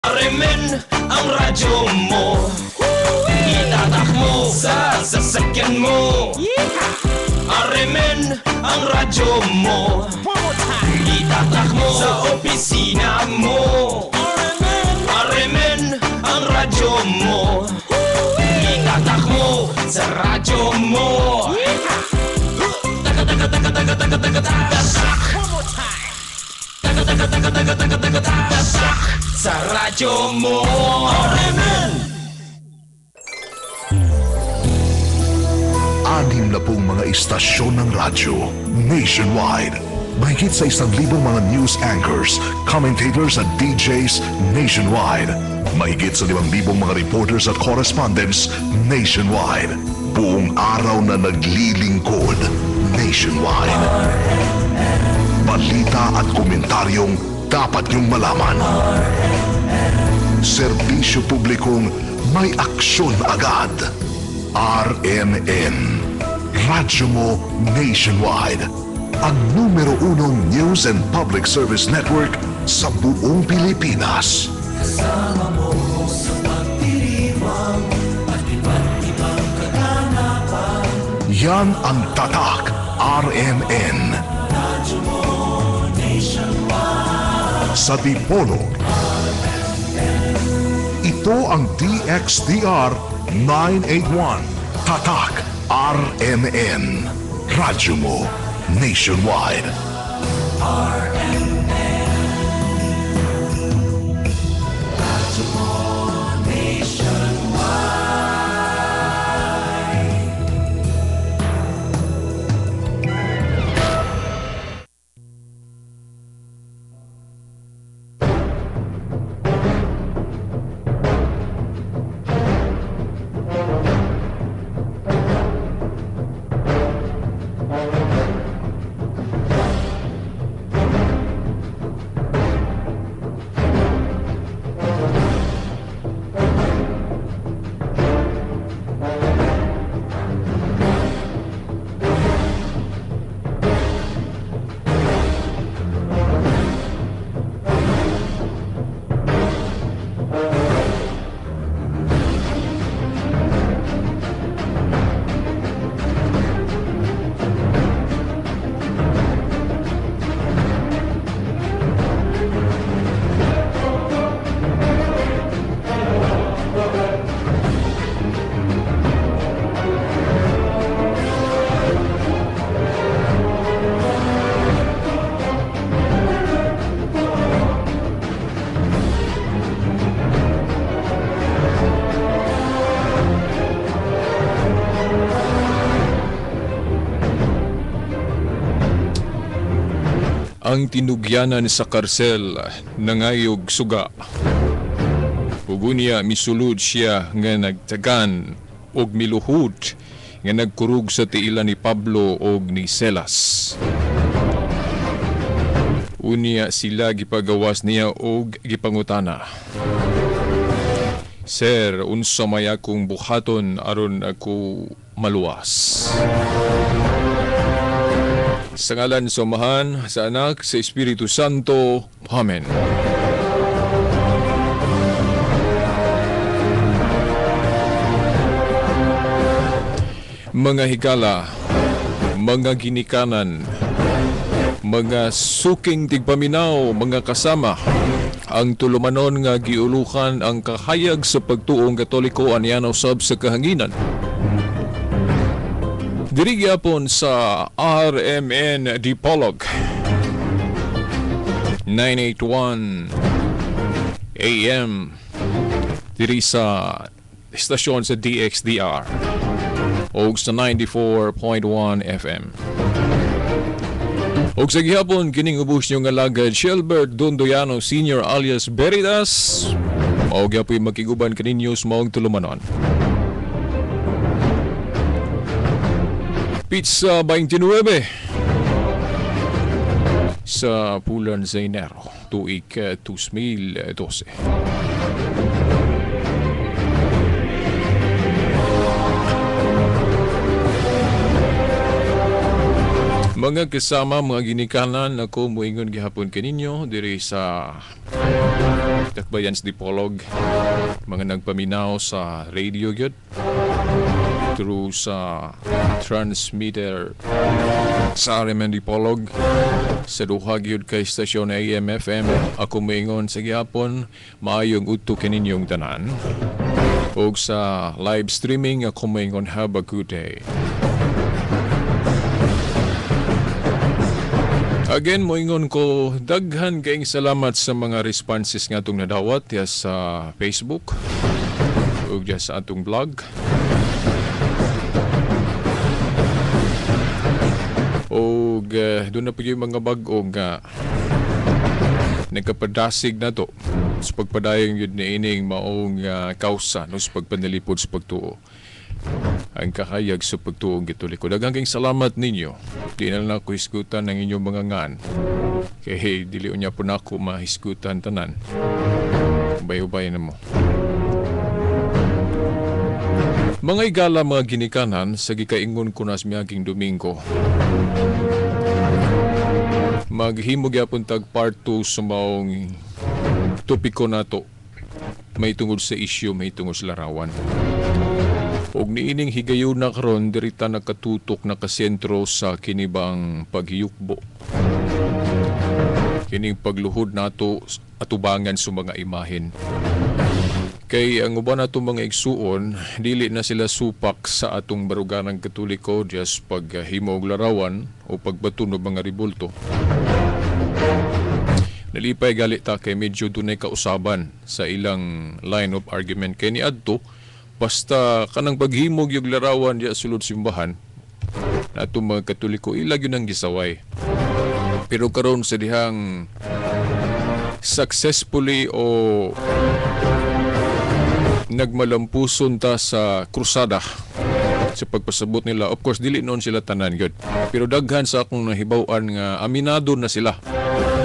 RMN ang radyo mo. Itatak mo sa sasakyan mo. RMN ang radyo mo. Itatak mo sa opisina mo. RMN ang radyo mo. Itatak mo sa radyo mo. Taka taka taka taka taka taka tatak. Taka taka taka taka taka taka tatak sa radyo mo. RMN. 60 mga istasyon ng radyo nationwide. Mahigit sa 1,000 mga news anchors, commentators at DJs nationwide. Mahigit sa 5,000 mga reporters at correspondents nationwide. Buong araw na naglilingkod nationwide. Balita at komentaryong dapat niyong malaman. Serbisyo publikong may aksyon agad. RMN. Radyo mo nationwide. Ang numero 1 news and public service network sa buong Pilipinas. Kasama mo sa pagdiriwang at iba't ibang kaganapan. Yan ang Tatak RMN. Radyo mo nationwide. Sa Dipolog. Ito ang DXDR 981. Tatak RMN. Radyo mo nationwide. RMN. Radyo mo nationwide. Ang tinugyanan sa karsel nangayog suga. Ug unya misulod siya nga nagtagan og miluhod nga nagkurug sa tiila ni Pablo og ni Silas. Unya sila gipagawas niya og gipangutana. Sir, unsa may akong buhaton aron ako maluwas? Sa ngalan sa Amahan, sa Anak, sa Espiritu Santo. Amen. Mga higala, mga ginikanan, mga suking tigpaminaw, mga kasama, ang tulumanon nga giulukan ang kahayag sa pagtuong Katoliko aniano sab sa kahanginan. Diri gyapon sa RMN Dipolog 981 AM diri sa istasyon sa DXDR og sa 94.1 FM. Og sa gihapon kining ubos nyo nga lagad Shelbert Dondoyano Sr. alias Veritas mao gyapoy makiguban kaninyo sa maong tulumanon. Pizza 29 sa bulan sa Enero, tuig 2012. Mga kasama, mga ginikanan, ako muingon gihapon kaninyo diri sa Dakbayan sa Dipolog, mga nagpaminaw sa radio gyud through sa transmitter sa RMN Dipolog sa duha gyud kay stasyon AM FM. Ako moingon sa gihapon, maayong udto kaninyong tanan. Ug sa live streaming, ako moingon, have a good day. Again, moingon ko, daghan kaayong salamat sa mga responses nga atong nadawat diya sa Facebook ug diya sa atong blog. Og doon na po yung mga bag-o nga nagkapadasig na to sa pagpadayon yun ni ining maong kausa, no, sa pagpanalipod sa pagtuo, ang kahayag sa pagtuong Katoliko. Daghang kayong salamat ninyo. Di na lang ako hisgutan ng inyong mga ngan. Kaya dili niya po na ako mahisgutan tanan. Ubay-ubay na mo. Mga igala, mga ginikanan, sa gikaingon ko na sa miaging Domingo, maghimo gyapon tag part 2 sa maong topiko nato may tungod sa issue, may tungod sa larawan. Og niining higayuna karon dirita nakatutok, nakasentro sa kinibang paghiyukbo, kining pagluhod nato atubangan sa mga imahen. Kay ang uban nato mga igsuon, dili na sila supak sa atong baruganang Katoliko just paghimo og larawan o pagbaton og mga ribulto. Nalipay gali ta kay medyo dunay kausaban sa ilang line of argument. Kay niadto basta kanang paghimog yung larawan diya sulod simbahan na atong mga Katoliko, ilag yun ang gisaway. Pero karon sa dihang successfully o nagmalampuson ta sa krusada sa pagpasabot nila, of course dili noon sila tanan gyud, pero daghan sa akong nahibaw-an nga aminado na sila,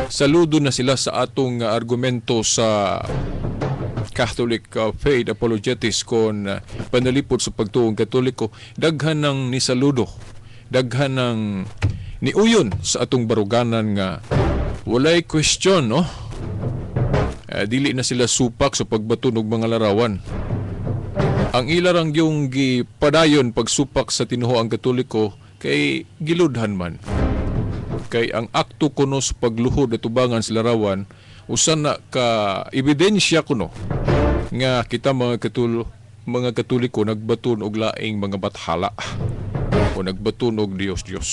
saludo na sila sa atong argumento sa Catholic faith apologetics kon panalipod sa pagtuong Katoliko. Daghan ng nisaludo, daghan ng niuyon sa atong baruganan nga walay question, no? Dili na sila supak sa pagbaton og mga larawan. Ang ilarang yung gipadayon pagsupak sa tinuhoang Katoliko kay giludhan man. Kay ang akto kuno sa pagluhod at tubangan sa larawan usa na ka ebidensya kuno nga kita mga Katoliko nagbaton og laing mga bathala o nagbaton og Dios-Dios.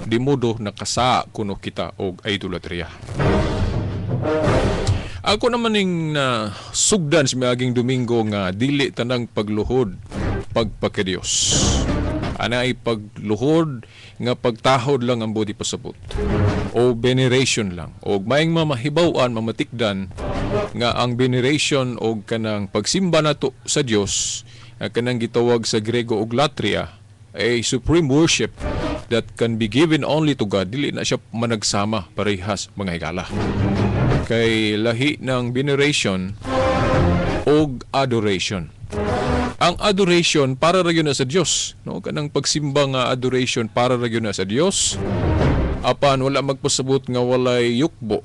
Di modo nakasaa kuno kita og idolatria. Ako naman ning sugdan sa miaging Domingo nga dili tanang pagluhod pagpakadiyos. Ana ay pagluhod nga pagtahod lang ang body pasabot o veneration lang. Og maing mamahibaw-an, mamatikdan nga ang veneration og kanang pagsimba nato sa Dios, kanang gitawag sa Grego og latria, a supreme worship that can be given only to God, dili na siya managsama parehas, mga higala. Kay lahi ng veneration og adoration. Ang adoration para ra gyud na sa Dios, no? Kanang pagsimba nga adoration para ra gyud na sa Dios. Apan wala magpasabot nga walay yukbo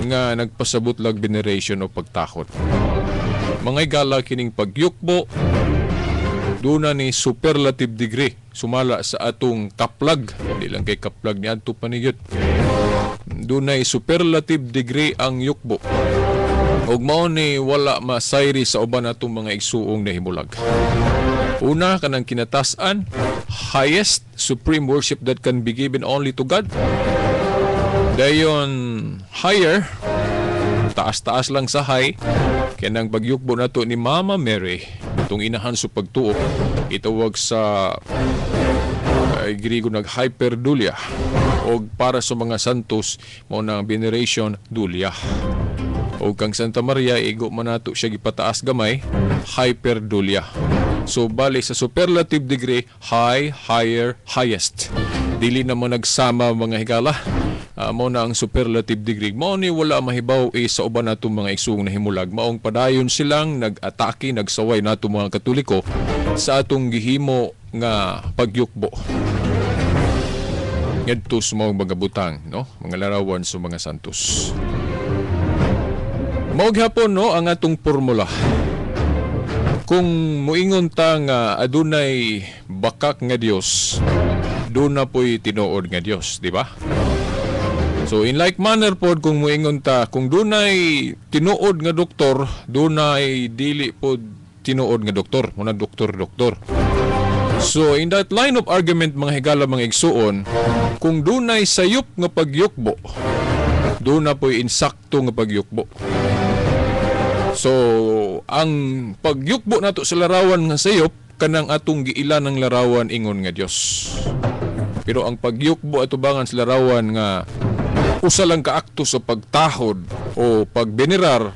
nga nagpasabot lag veneration o pagtakot. Mga higala, kining pagyukbo duna ni superlative degree sumala sa atong kaplag, di lang kay kaplag ni adto panigyot. Dunay superlative degree ang yukbo. Ug mao ni wala masayri sa uban atong mga igsuong nahimulag. Una, kanang kinatasan, highest supreme worship that can be given only to God. Dayon higher, taas-taas lang sa high, kanang pagyukbo nato ni Mama Mary, itong inahan sa pagtuo, itawag sa Griego nag hyperdulia, og para sa mga santos mao na veneration dulia. O kang Santa Maria, igo man nato siya gipataas gamay, hyperdulia. So bali sa superlative degree, high, higher, highest. Dili na mo nagsama, mga higala. Mao na ang superlative degree. Mao ni wala mahibaw sa uban natong mga igsuong nahimulag. Maong padayon silang nag-atake, nagsaway nato mga Katoliko sa atong gihimo nga pagyukbo ngadto sa mga butang, no? Mga larawan sa mga santos. Mao gihapon, no, ang atong formula. Kung muingon ta nga adunay bakak nga Dios, duna po'y tinuod nga Dios, di ba? So in like manner pod, kung muingon ta kung dunay tinuod nga doktor, dunay dili pod tinuod nga doktor, muna doktor doktor. So in that line of argument, mga higala, mga igsuon, kung dunay sayop nga pagyukbo, duna po'y insakto nga pagyukbo. So ang pagyukbo nato sa larawan nga sayop, kanang atong giila ng larawan ingon nga Dios. Pero ang pagyukbo atubangan sa larawan nga usa lang ka akto sa pagtahod o pagbenerar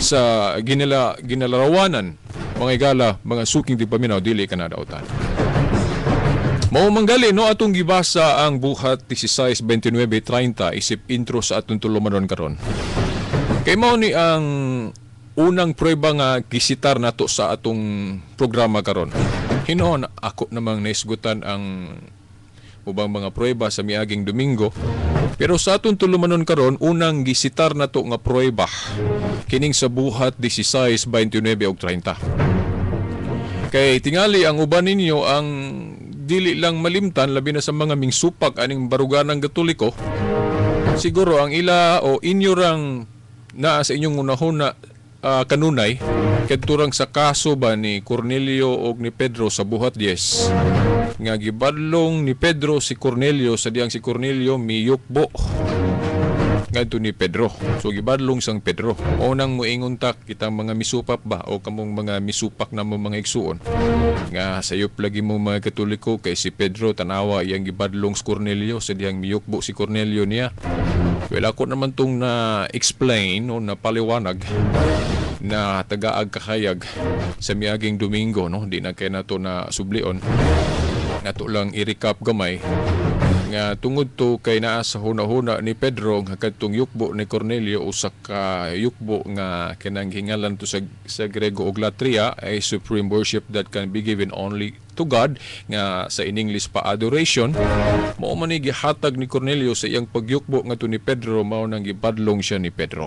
sa ginalarawanan, mga igala, mga suking tigpaminaw, dili ka na dautan. Mao manggali, no, atong gibasa ang Buhat 16, 29, 30 isip intro sa atong tulumanon karon. Kay mao ni ang unang prueba nga gisitar nato sa atong programa karon. Hinuon ako namang naisgutan ang ubang mga prueba sa miaging Domingo. Pero sa atong tulumanon karon, unang gisitar nato nga prueba kining sa Buhat 16, 29 ug 30. Kay tingali ang uban ninyo ang dili lang malimtan, labi na sa mga mingsupak aning baruganang Katoliko, siguro ang ila o inyo rang naa sa inyong unahuna kanunay kadturang sa kaso ba ni Cornelio og ni Pedro sa Buhat 10, nga gibadlong ni Pedro si Cornelio sa diyang si Cornelio miyukbo ngadto ni Pedro. So gibadlong sang Pedro. O nang moingon ta kitang mga misupap ba o kamong mga misupak na mo, mga igsuon, nga sayop lagi mo mga Katoliko kay si Pedro, tanawa iyang gibadlong si Cornelio sa diyang miyukbo si Cornelio niya. Well, ako naman tong na explain o na paliwanag na tagaag kahayag sa miaging Domingo, no, di na kay nato na sublion, nato lang i-recap gamay nga tungod to kay naa sa huna-huna ni Pedro nga kadtong yukbo ni Cornelio usa ka yukbo nga kanang hingalan to sa Grego og latria, a supreme worship that can be given only to God, nga sa in English pa adoration. Mao man ni gihatag ni Cornelio sa iyang pagyukbo ngadto ni Pedro, mao nang gibadlong siya ni Pedro.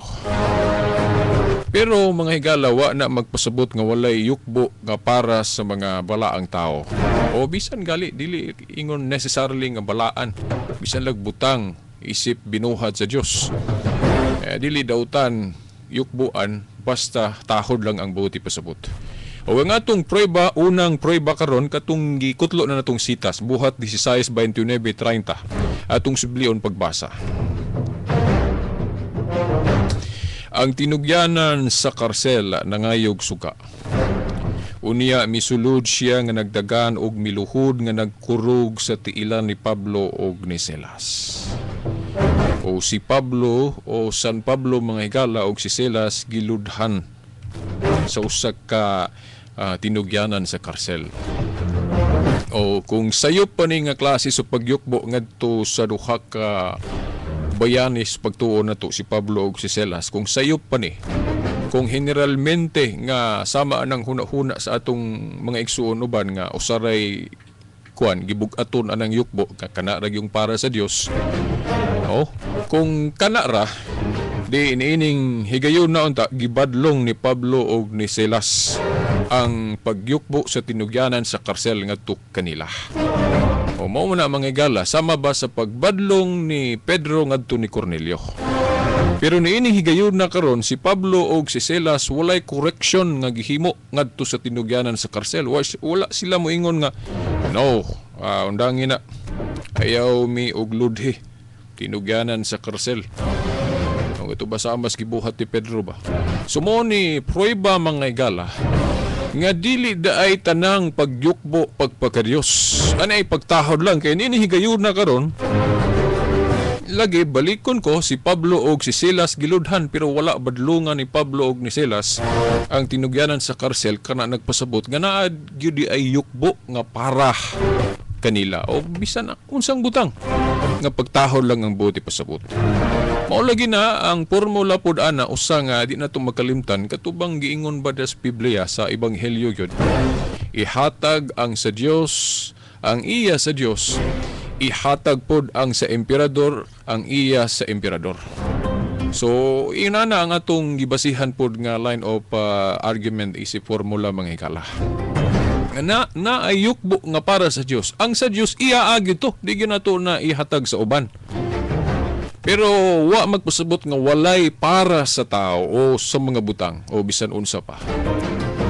Pero mga higala, wa na magpasabot nga walay yukbo nga para sa mga balaang tao. O bisan gali dili ingon necessarily nga balaan. Bisan lag butang isip binuhat sa Dios. Eh, dili dautan yukbuan basta tahod lang ang buot ipasabot. O ang atong prueba, unang prueba karon, katong gikutlo na natong sitas, Buhat 16, 29, 30. Atong sublion pagbasa. Ang tinugyanan sa karsel nangayog suka. Unya misulod siya nga nagdagan og miluhod nga nagkurog sa tiilan ni Pablo og ni Silas. O si Pablo o San Pablo, mga higala, og si Silas giludhan sa usa ka tinugyanan sa karsel. O kung sayop pa ni nga klase sa pagyukbo ngadto sa duha ka bayanis pagtuo nato, si Pablo ug si Silas, kung sayop pa ni, kung generalmente nga sama anang huna-huna sa atong mga igsuon uban nga usaray kuan gibug-aton anang yukbo kana ra yung para sa Dios. Oh, kung kana ra di iniining higayon na unta gibadlong ni Pablo og ni Silas ang pagyukbo sa tinugyanan sa karsel ngadto kanila. O mao man na, mga higala, sama ba sa pagbadlong ni Pedro ngadto ni Cornelio. Pero niining higayon na karon, si Pablo og si Silas walay correction nga gihimo ngadto sa tinugyanan sa karsel. Wala sila moingon nga no, undangi na, ayaw mi og ludhi tinugyanan sa karsel. Ang ito ba sa mas gibuhat ni Pedro ba? So mo ni prueba, mga higala, nga dili daay tanang pagyukbo pagpakadiyos. Ano ay pagtahod lang kay nini higayon na karon. Lagi balikon ko, si Pablo og si Silas giludhan pero wala badlungan ni Pablo og ni Silas ang tinugyanan sa karsel kana nagpasabot nga naa gyud ay yukbo nga para kanila o bisan unsang butang nga pagtahod lang ang buot ipasabot. Mao lagi na ang formula pod ana usa nga di nato makalimtan, katubang giingon ba das Biblia sa Ebanghelyo gyud, ihatag ang sa Dios ang iya sa Dios, ihatag pod ang sa emperador ang iya sa emperador. So inana ang atong gibasihan pod nga line of argument isip formula mga higala. Na naayukbo nga para sa Dios. Ang sa Dios iaagi to, di gyud nato na ihatag sa uban. Pero wa magpasabot nga walay para sa tao o sa mga butang o bisan unsa pa.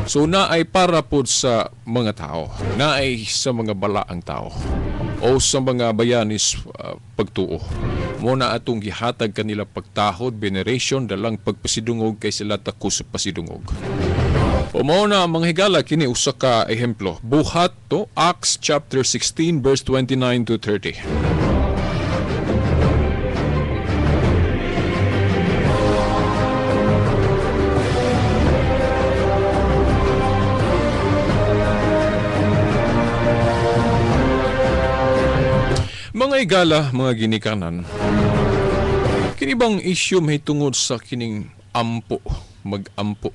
So naay para pod sa mga tao, naay sa mga balaang tao o sa mga bayanis pagtuo. Mo na atong gihatag kanila pagtahod, veneration, dalang pagpasidungog kay sila tako sa pasidungog. O mao na mga higala kini usa ka ehemplo. Buhat to Acts chapter 16 verse 29 to 30. Mga higala, mga ginikanan, kini bang issue may tungod sa kining ampo, magampo.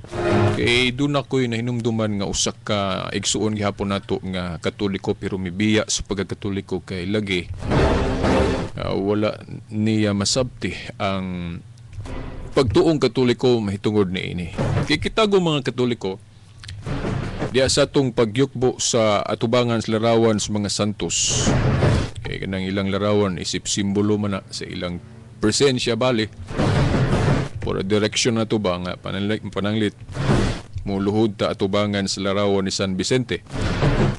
Kay doon ako'y nahinumduman nga usa ka igsuon gihapon nato nga Katoliko pero mibiya sa pagkakatoliko kay lagi wala niya masabti ang pagtuong Katoliko mahitungod niini. Kay kitago mga Katoliko diya sa atong pagyukbo sa atubangan sa larawan sa mga santos. Kay kanang ilang larawan isip simbolo man na sa ilang presensya bali. For a direction na to ba nga pananglit muluhod ta atubangan sa larawan ni San Vicente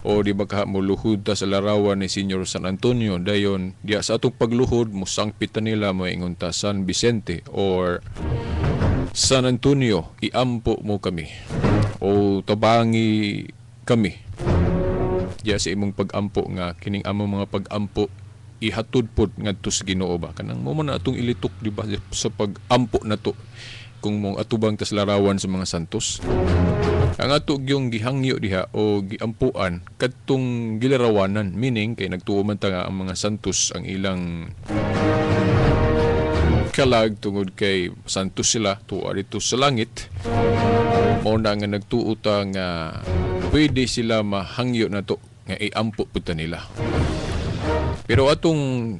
o di ba ka muluhod ta sa larawan ni Senyor San Antonio, dayon diya sa atong pagluhod mosangpit ta nila moingon ta San Vicente or San Antonio, iampo mo kami o tabangi kami. Diya sa imong pag-ampo nga kining among mga pag-ampo ihatod pod ngadto sa Ginoo ba kanang mo man atong ilitok di ba sa pag-ampo nato kung mong atubang tas larawan sa mga santos. Ang ato gyung gihangyo diha o giampuan kadtong gilarawanan, meaning kay nagtuo man ta nga ang mga santos ang ilang kalag tungod kay santos sila tuwa dito sa langit. Mao na nga nagtuo ta nga pwede sila mahangyo nato nga iampo pud ta nila. Pero atong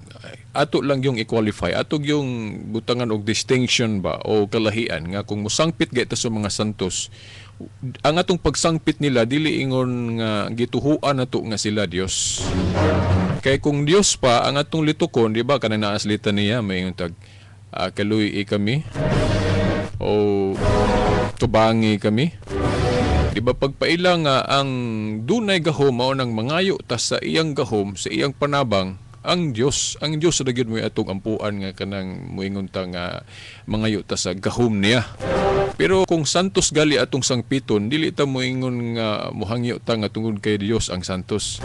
ato lang yung i-qualify, ato yung butangan og distinction ba o kalahian nga kung mosangpit gayta sa mga santos, ang atong pagsangpit nila dili ingon nga gituhuan nato nga sila Dios. Kay kung Dios pa ang atong litukon, di ba kanang naaslita niya may tag kaluy kami o tubangi kami. Di ba pagpaila nga ang dunay gahom mao nang mangayo ta sa iyang gahom, sa iyang panabang ang Dios. Ang Dios ra gyud mo'y atong ampuan nga kanang moingon ta nga mangayo ta sa gahom niya. Pero kung santos gali atong sangpiton, dili ta moingon nga mohangyo ta nga tungod kay Dios ang santos.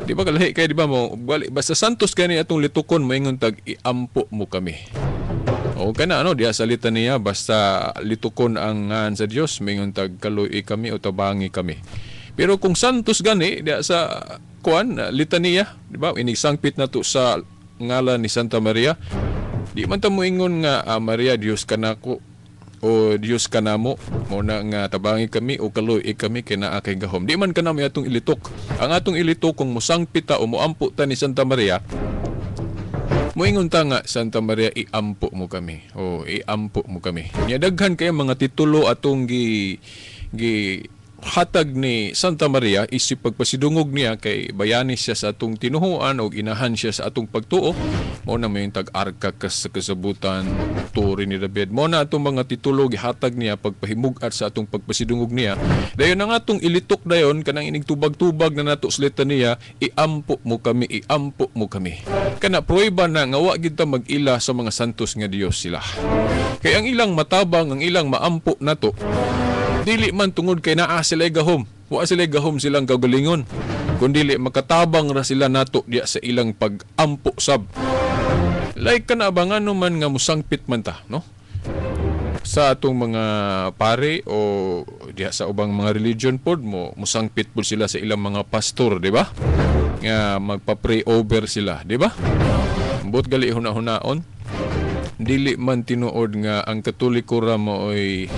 Di ba kalahi kay di ba mo basta santos gani atong litukon moingon tag iampo mo kami. O kana ano diha sa litaniya basta litukon ang ngan sa Dios moingon tag kaluy kami o tabangi kami. Pero kung santos gani diha sa kuan litaniya, di ba inigsangpit nato sa ngalan ni Santa Maria, di man ta moingon nga Maria Dios kanako o Dios kanamo mo na nga tabangi kami o kaluy kami kay naa kay gahom. Di man kanamo atong ilitok. Ang atong ilitok kung mosangpit ta o moampo ta ni Santa Maria, moingon ta nga Santa Maria iampo mo kami o iampo mo kami. Nya daghan kay mga titulo atong gi hatag ni Santa Maria isip pagpasidungog niya kay bayani siya sa atong tinuhuan o inahan siya sa atong pagtuo. Mao na may tag-arka kas sa kasabutan, turi ni David. Mao na atong mga titulo gihatag niya pagpahimug-at sa atong pagpasidungog niya. Dayon ang atong ilitok dayon kanang inig tubag-tubag na nato sa litaniya, iampo mo kami, iampo mo kami. Kana prueba na nga wa gid ta mag-ila sa mga santos nga Dios sila. Kay ang ilang matabang, ang ilang maampo nato, dili man tungod kay naa sila gahom. Wa sila gahom silang kagalingon. Kundi makatabang ra sila nato diya sa ilang pag-ampo sab. Like kana ba ngano man nga musangpit man ta, no? Sa atong mga pare o diya sa ubang mga religion pod mo musangpit pod sila sa ilang mga pastor, di ba? Nga magpa-pray over sila, di ba? Ambot gali huna-hunaon. Dili man tinuod nga ang Katoliko ra mooy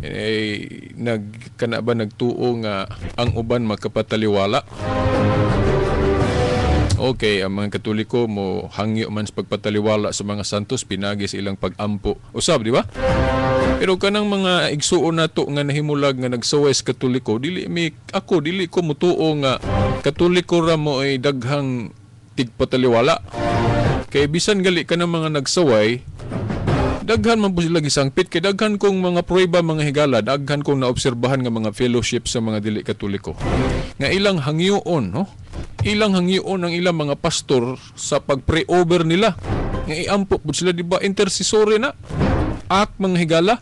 eh nagkana ba nagtuo nga ang uban makapataliwala. Okay, ang mga Katoliko mo hangyo man sa pagpataliwala sa mga santos pinagi sa ilang pagampo. Usab, di ba? Pero kanang mga igsuon nato nga nahimulag nga nagsuway sa Katoliko, dili mi ako dili ko mutuo nga Katoliko ra mo ay daghang tigpataliwala. Kay bisan gali kanang mga nagsaway, daghan man po sila gisangpit kay daghan kong mga pruweba, mga higala, daghan kong naobserbahan nga mga fellowship sa mga dili Katoliko. Nga ilang hangyoon, no? Ilang hangyoon ang ilang mga pastor sa pag-pray over nila. Nga iampo pud sila, di ba, intercessory na. Ak mga higala.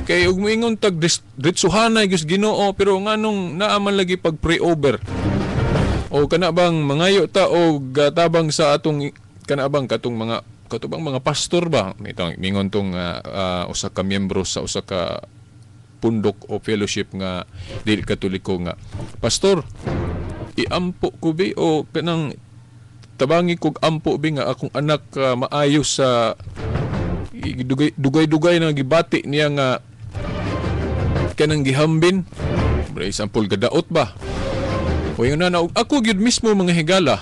Kay ug moingon tag diretsuhanay gyud Ginoo, pero nganong naa man lagi pag-pray over. O kana bang mangayo ta og tabang sa atong kana bang katong mga katubang mga pastor ba, itong mingon tong usa ka miyembro sa usa ka pundok o fellowship nga dili Katoliko nga pastor, iampo ko bi o kanang tabangi kog ampo bi nga akong anak maayo sa dugay-dugay na gibati niya nga kanang gihambin, for example gadaot ba. O yun na, ako gyud mismo, mga higala,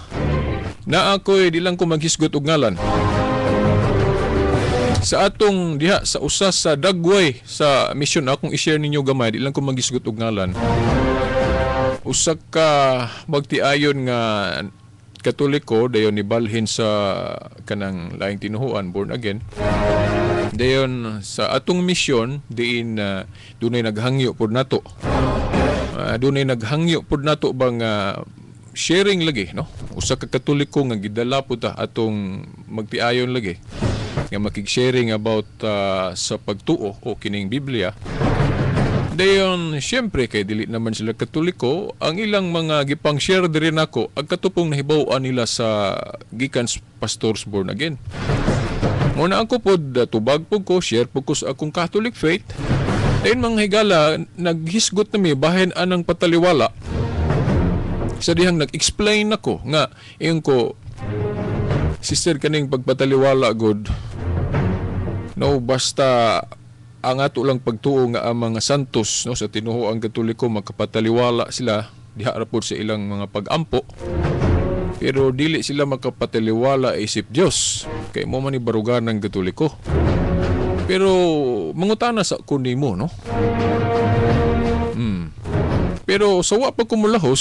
na ako'y di lang ko maghisgot og ngalan sa atong diha sa usa sa dagway sa mission akong i-share ninyo gamay, di lang ko maghisgot og ngalan, usa ka magtiayon nga Katoliko, dayon nibalhin sa kanang laing tinuhuan, born again. Dayon sa atong misyon diin dunay naghangyo pod nato, dunay naghangyo pod nato bang sharing lagi, no, usa ka Katoliko nga gidala pod ta atong magtiayon lagi nga makig-sharing about sa pagtuo o kining Biblia. Dayon, siyempre, kay dili naman sila Katoliko, ang ilang mga gipang-share diri nako, ang katupong nahibaw-an nila sa gikan pastors born again. Muna ako pod, tubag pod ko, share pod ko sa akong Catholic faith. Dayon, mga higala, naghisgot na mi bahin anang pataliwala. Sa dihang nag-explain ako nga, ingon ko, "Sister, kaning pagpataliwala god, no, basta ang ato lang pagtuo nga ang mga santos, no, sa tinuoang Katoliko makapataliwala sila diha ra pod sa ilang mga pag-ampo, pero dili sila makapataliwala isip Dios kay mo man ni baruganan ng Katoliko. Pero mangutana sa ko nimo, no." Pero sa wa pa ko mulahos,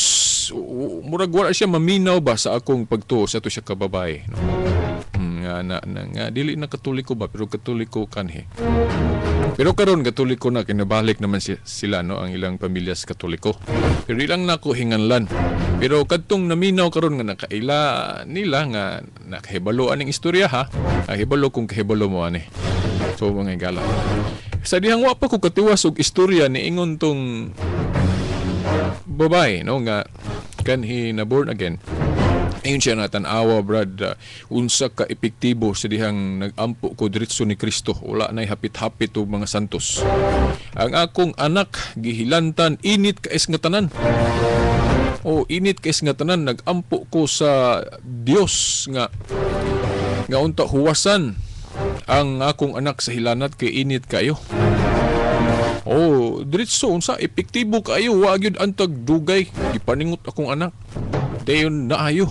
murag wala siya maminaw ba sa akong pagtuo sa ato siya kababae, no? Nga, na, nga dili na Katoliko ba, pero Katoliko kanhi. Pero karon Katoliko na, kinabalik naman sila, no, ang ilang pamilya sa Katoliko. Pero di lang nako hinganlan. Pero kadtong naminaw karon nga nakaila nila nga nakahibalo aning istorya ha. Kahibalo kung kahibalo mo ani. So, mga higala, sa dihang wa pa ko katiwas og istorya ni ingon tong babae, no, nga kanhi na born again. Ayun siya na, "Tan-awa, Brad, unsa ka epektibo sa dihang nag-ampo ko diretso ni Kristo. Wala na'y hapit-hapit og mga santos. Ang akong anak gihilantan, init kaes nga tanan. O init kaes nga tanan, nag-ampo ko sa Dios nga nga unta huwasan ang akong anak sa hilanat kay init kayo. Oh, diretso unsa epektibo kayo, wa gyud antag dugay gipaningot akong anak. Dayon naayo.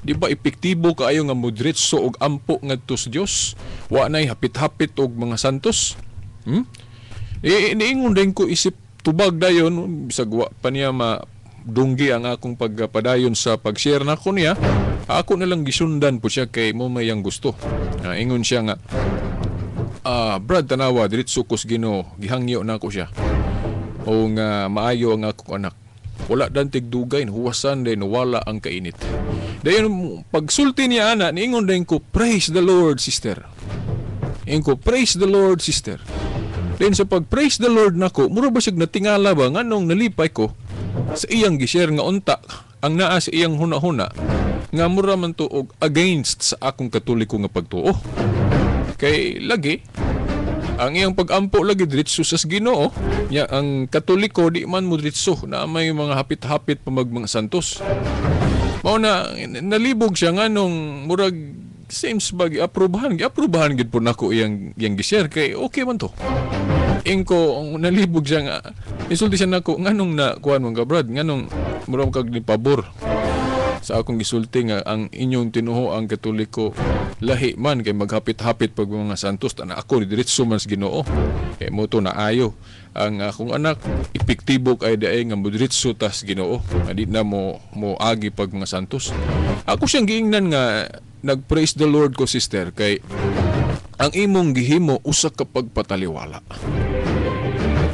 Di ba epektibo kaayo nga modretso og ampo ngadto sa Dios? Wa nay hapit-hapit og mga santos." Eh, niingon din ko isip tubag dayon, bisag wa pa niya ma dunggi ang akong pagpadayon sa pag-share nako niya. Ako na lang gisundan po siya kay mo may ang gusto. Ingon siya nga, "Brad, tanawa, diretso ko sa Ginoo, gihangyo na ako siya. O nga maayo ang akong anak. Wala dan tigdugay, huwasan din, wala ang kainit." Dayon, pagsulti niya ana, niingon din ko, "Praise the Lord, sister." Ingon ko, "Praise the Lord, sister." Then sa pag praise the Lord nako, mura ba siya natingala ba nganong nalipay ko sa iyang gishare nga unta ang naa sa iyang huna-huna nga mura man to og against sa akong Katoliko nga pagtuo. Kay lagi ang iyang pag-ampo lagi diretso sa Ginoo. Nya ang Katoliko di man mo diretso na may mga hapit-hapit pa mag mga santos. Mao na nalibog siya nganong murag seems ba gi-aprobahan gid po nako iyang gishare kay okay man to. Ingko ang nalibog siya nga insulti siya nako, "Nganong na kuan man ka, Brad, nganong murag kag ni pabor?" Sa akong gisulti nga ang inyong tinuo ang Katoliko lahi man kay maghapit-hapit pag mga santos na ako diretso man sa Ginoo. Kay mo to naayo ang akong anak epektibo kay daay nga modiretso tas Ginoo. Di na mo agi pag mga santos. Ako siyang giingnan nga nag-praise the Lord ko, sister, kay ang imong gihimo usa ka pagpataliwala.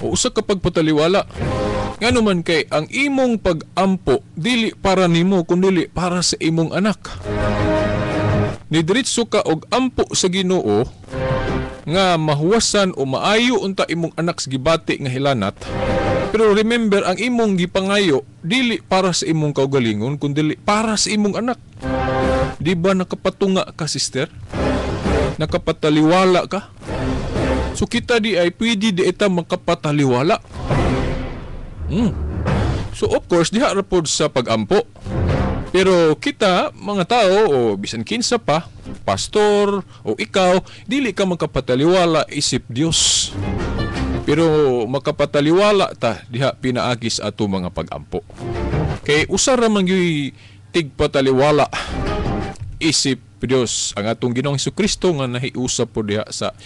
O usa ka pagpataliwala. Ngano man kay ang imong pagampo dili para nimo kundili para sa imong anak. Nidiretso ka og ampo sa Ginoo nga mahuwasan o maayo unta imong anak sa gibati nga hilanat. Pero remember, ang imong gipangayo dili para sa imong kaugalingon kundili para sa imong anak. Di ba nakapatunga ka, sister? Nakapataliwala ka? So kita di ay pwede di ita makapataliwala. So of course, diha ra pod sa pagampo. Pero kita, mga tao, o bisan kinsa pa, pastor, o ikaw, dili ka makapataliwala isip Dios. Pero makapataliwala ta diha pinaagis ato mga pagampo. Kay usa ra man gyuy tigpataliwala isip Dios ang atong Ginoong Hesukristo nga nahiusap po diha sa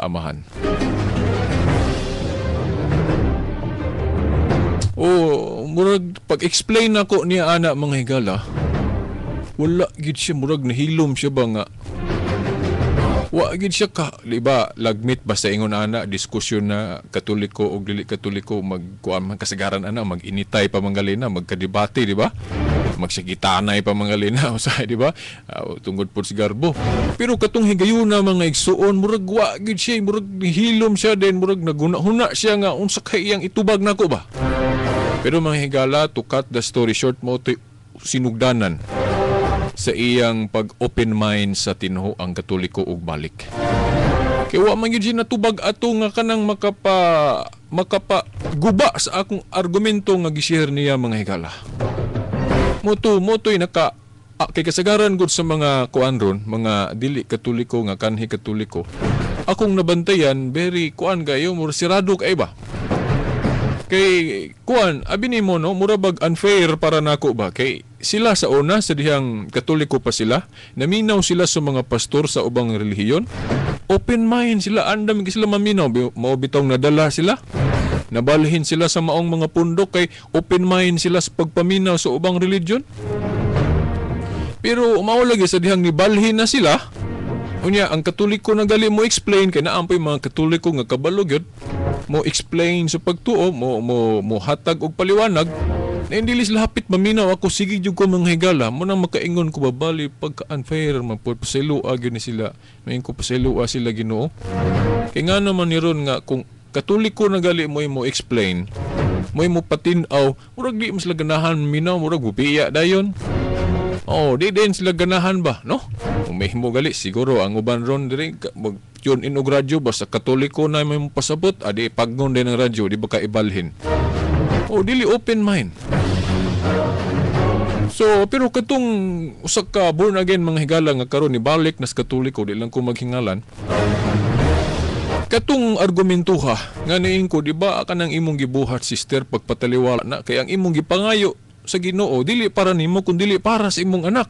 Amahan. O murag pag-explain nako niya ana mga higala, wala gid siya, murag nahilom siya ba nga wa gid siya ka, di ba lagmit basta ingon ana diskusyon na Katoliko og dili Katoliko, magkuan man kasagaran ana, mag-initay pa manggalina, magkadebate, di ba? Magsagitanay pa manggalina usahay, di ba? Tungod pod si garbo. Pero katong higayuna mga igsuon, murag wa gid siya, murag nihilom siya din, murag naguna-huna siya nga unsa kay iyang itubag nako ba. Pero mga higala, to cut the story short, mo to sinugdanan sa iyang pag-open mind sa tinuo ang Katoliko ug balik. Kay wa man gyud natubag ato nga kanang makapa guba sa akong argumento nga gi-share niya mga higala. Moto'y naka kay kasagaran gud sa mga kuan ron, mga dili Katoliko nga kanhi Katoliko. Akong nabantayan very kuan kayo, mura sirado kay ba. Kay kuan abi nimo no, mura bag unfair para nako ba kay sila sa una sa dihang Katoliko pa sila, naminaw sila sa mga pastor sa ubang relihiyon. Open mind sila, andam sila maminaw, mao bitong nadala sila. Nabalhin sila sa maong mga pundok kay open mind sila sa pagpaminaw sa ubang religion. Pero mao lagi sa dihang nibalhin na sila. Unya ang Katoliko na gali mo explain kay naampoy mga Katoliko nga kabalo gyud mo explain sa pagtuo, mo hatag og paliwanag. Na hindi sila hapit maminaw ako, sige jud ko mga higala, mo nang makaingon ko babali pagka unfair man pod pasilua gyud ni sila. Main ko pasilua sila Ginoo. Kay nga naman ni ron nga kung Katoliko na gali mo explain, mo patin-aw, murag di mas sila ganahan minaw, murag bupiya dayon. Oh, di din sila ganahan ba, no? Umihimo gali siguro ang uban ron diri mag tune in og radyo basta Katoliko na may pasabot, adi pagnon din ang radyo, di ba ka ibalhin. Oh, dili open mind. So, pero katong usa ka born again mga higala nga karon nibalik nas Katoliko, di lang ko maghingalan. Katong argumentuha nga niing ko, di ba kanang imong gibuhat sister pagpataliwala na kay ang imong gipangayo sa Ginoo dili para nimo kun dili para sa imong anak.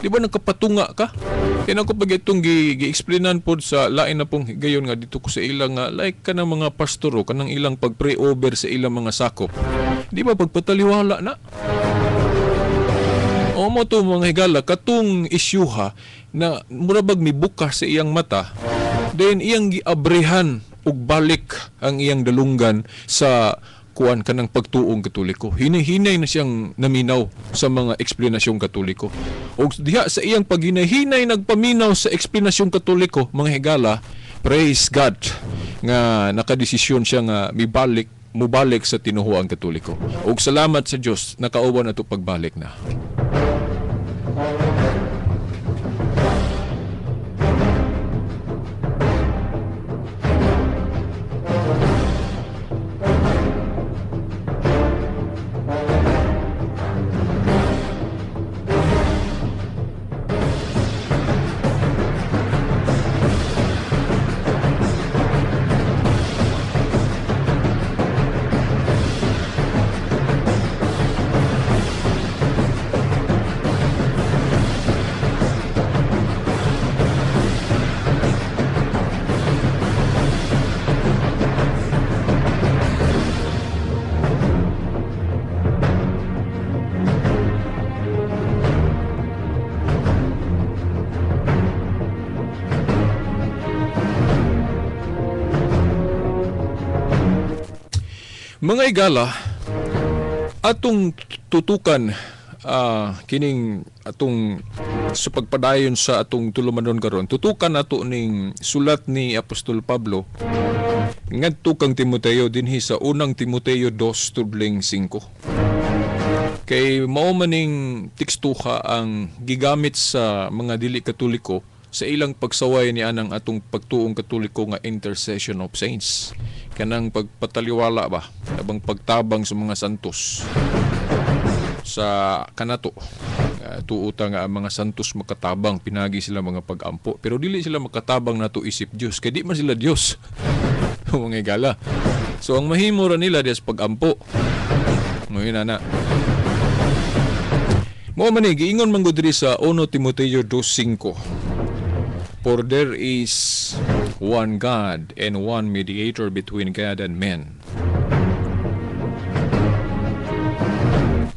Di ba nagkapatunga ka? Kaya ako pag itong gi-explainan pod sa lain na pong higayon nga dito ko sa ilang nga like kanang mga pastor o kanang ilang pag-pray over sa ilang mga sakop. Di ba pagpataliwala na? O mo to mga higala katong isyuha na murabag mibuka sa iyang mata, then iyang giabrehan og balik ang iyang dalunggan sa kuan kanang pagtuong Katoliko. Hinahinay na siyang naminaw sa mga eksplanasyong Katoliko. Og diha sa iyang paghinahinay nagpaminaw sa eksplanasyong Katoliko, mga higala, praise God nga nakadesisyon siya nga mibalik, mubalik sa tinuhuang Katoliko. Og salamat sa Dios, nakauban ato pagbalik na. Mga igala, atong tutukan kining atong sa pagpadayon sa atong tulumanon karon, tutukan nato ning sulat ni Apostol Pablo ngadto kang Timoteo dinhi sa unang Timoteo 2:5. Kay mao maning tekstuha ang gigamit sa mga dili Katoliko sa ilang pagsaway ni anang atong pagtuong Katoliko nga intercession of saints, kanang pagpataliwala ba, abang pagtabang sa mga santos sa kanato. Tuo ta nga ang mga santos makatabang pinagi sila mga pag-ampo, pero dili sila makatabang nato isip Dios kay di man sila Dios, mga igala. So ang mahimo ra nila dias pag-ampo ngayon ana. Mao man ni giingon man gud diri sa 1 Timoteo 2:5, "For there is one God and one mediator between God and men."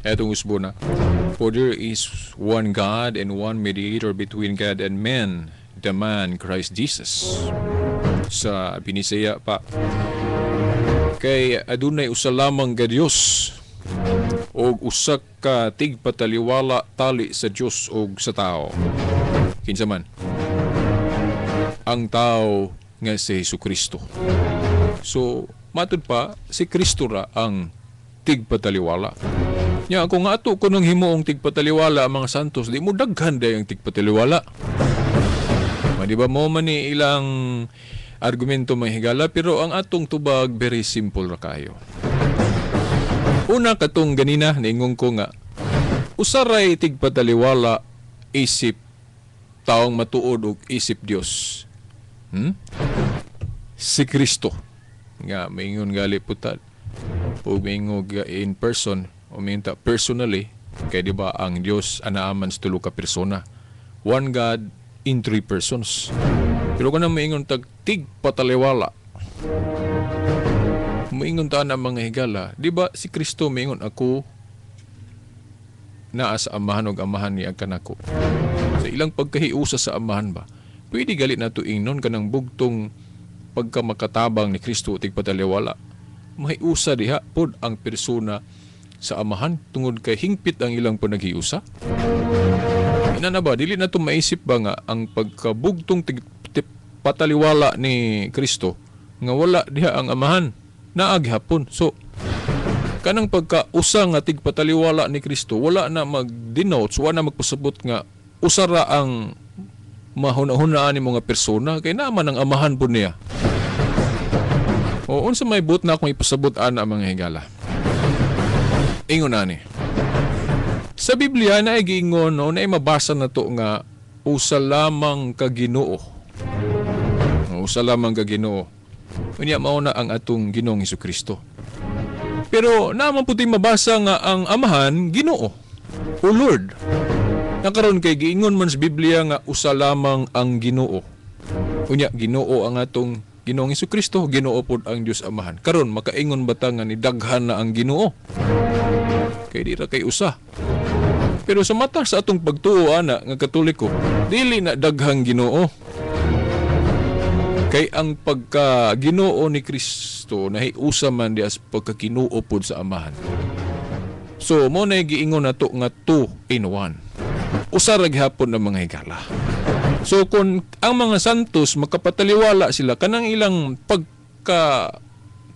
Etong usbo na. "For there is one God and one mediator between God and men, the man Christ Jesus." Sa Binisaya pa, kay adunay usa lamang ka Dios og usa ka tigpataliwala tali sa Dios og sa tao. Kinsa man? Ang tao nga si Jesucristo. So, matud pa, si Kristo ra ang tigpataliwala. Nya, kung ato ko nang himuong tigpataliwala ang mga santos, di mo daghan day ang tigpataliwala. Ma, di ba mo man ni ilang argumento, mga higala, pero ang atong tubag very simple ra kayo. Una, katong ganina, niingon ko nga, usaray tigpataliwala isip taong matuod og isip Dios. Si Kristo. Nga, maingon gali putal. O maingon in person, o maingon ta personally, kay di ba ang Dios anaaman sa tulo ka persona. One God in three persons. Pero kung maingon tag tigpataliwala, maingon ta na, mga higala, di ba si Kristo maingon, "Ako naa sa Amahan og Amahan ni kanako." Sa ilang pagkahiusa sa Amahan ba, pwede gali nato ingnon kanang bugtong pagkamakatabang ni Kristo tigpataliwala. Mahiusa diha pod ang persona sa Amahan tungod kay hingpit ang ilang panaghiusa. Ina na ba, dili na to maisip ba nga ang pagkabugtong pataliwala ni Kristo nga wala diha ang Amahan, naa gihapon. So kanang pagkausa nga tigpataliwala ni Kristo, wala na mag-denotes, wala na magpasabot nga usa ra ang mahuna-hunaan ni mga persona kay naa man ang Amahan po niya. O unsa may buot na akong ipasabot ana, mga higala? Ingon ani. Sa Biblia na giingon, no, na mabasa na to nga usa lamang ka Ginoo. Usa lamang ka Ginoo. Unya mao na ang atong Ginoong Hesukristo. Pero naman puti mabasa nga ang Amahan Ginoo o Lord. Nakaron kay giingon man sa Biblia nga usa lamang ang Ginoo. Unya Ginoo ang atong Ginoong Hesukristo, Ginoo pod ang Dios Amahan. Karon makaingon ba ta nga ni daghan na ang Ginoo? Kay di ra kay usa. Pero sa mata sa atong pagtuo ana nga Katoliko, dili na daghang Ginoo. Kay ang pagka Ginoo ni Kristo nahiusa man dias pagka Ginoo pod sa Amahan. So mo na giingon nato nga 2 in 1. Usa ra gihapon ang mga higala. So kung ang mga santos makapataliwala sila kanang ilang pagka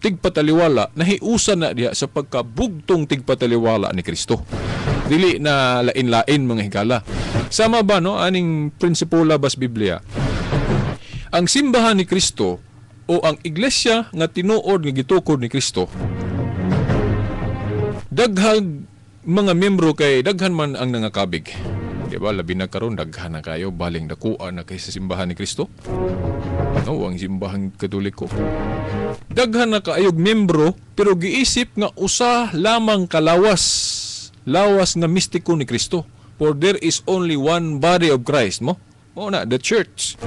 tigpataliwala nahiusa na diha sa pagkabugtong tigpataliwala ni Kristo. Dili na lain-lain, mga higala. Sama ba no aning prinsipula bas Biblia? Ang simbahan ni Kristo o ang iglesia nga tinuod nga gitukod ni Kristo, daghang mga membro kay daghan man ang nangakabig. Di ba? Labi na karon daghan na kayo baling dakuan na kay sa simbahan ni Kristo. No, ang simbahan Katoliko. Daghan na kaayog membro pero giisip nga usa lamang kalawas. Lawas nga mistiko ni Kristo. For there is only one body of Christ mo. Mao na the church.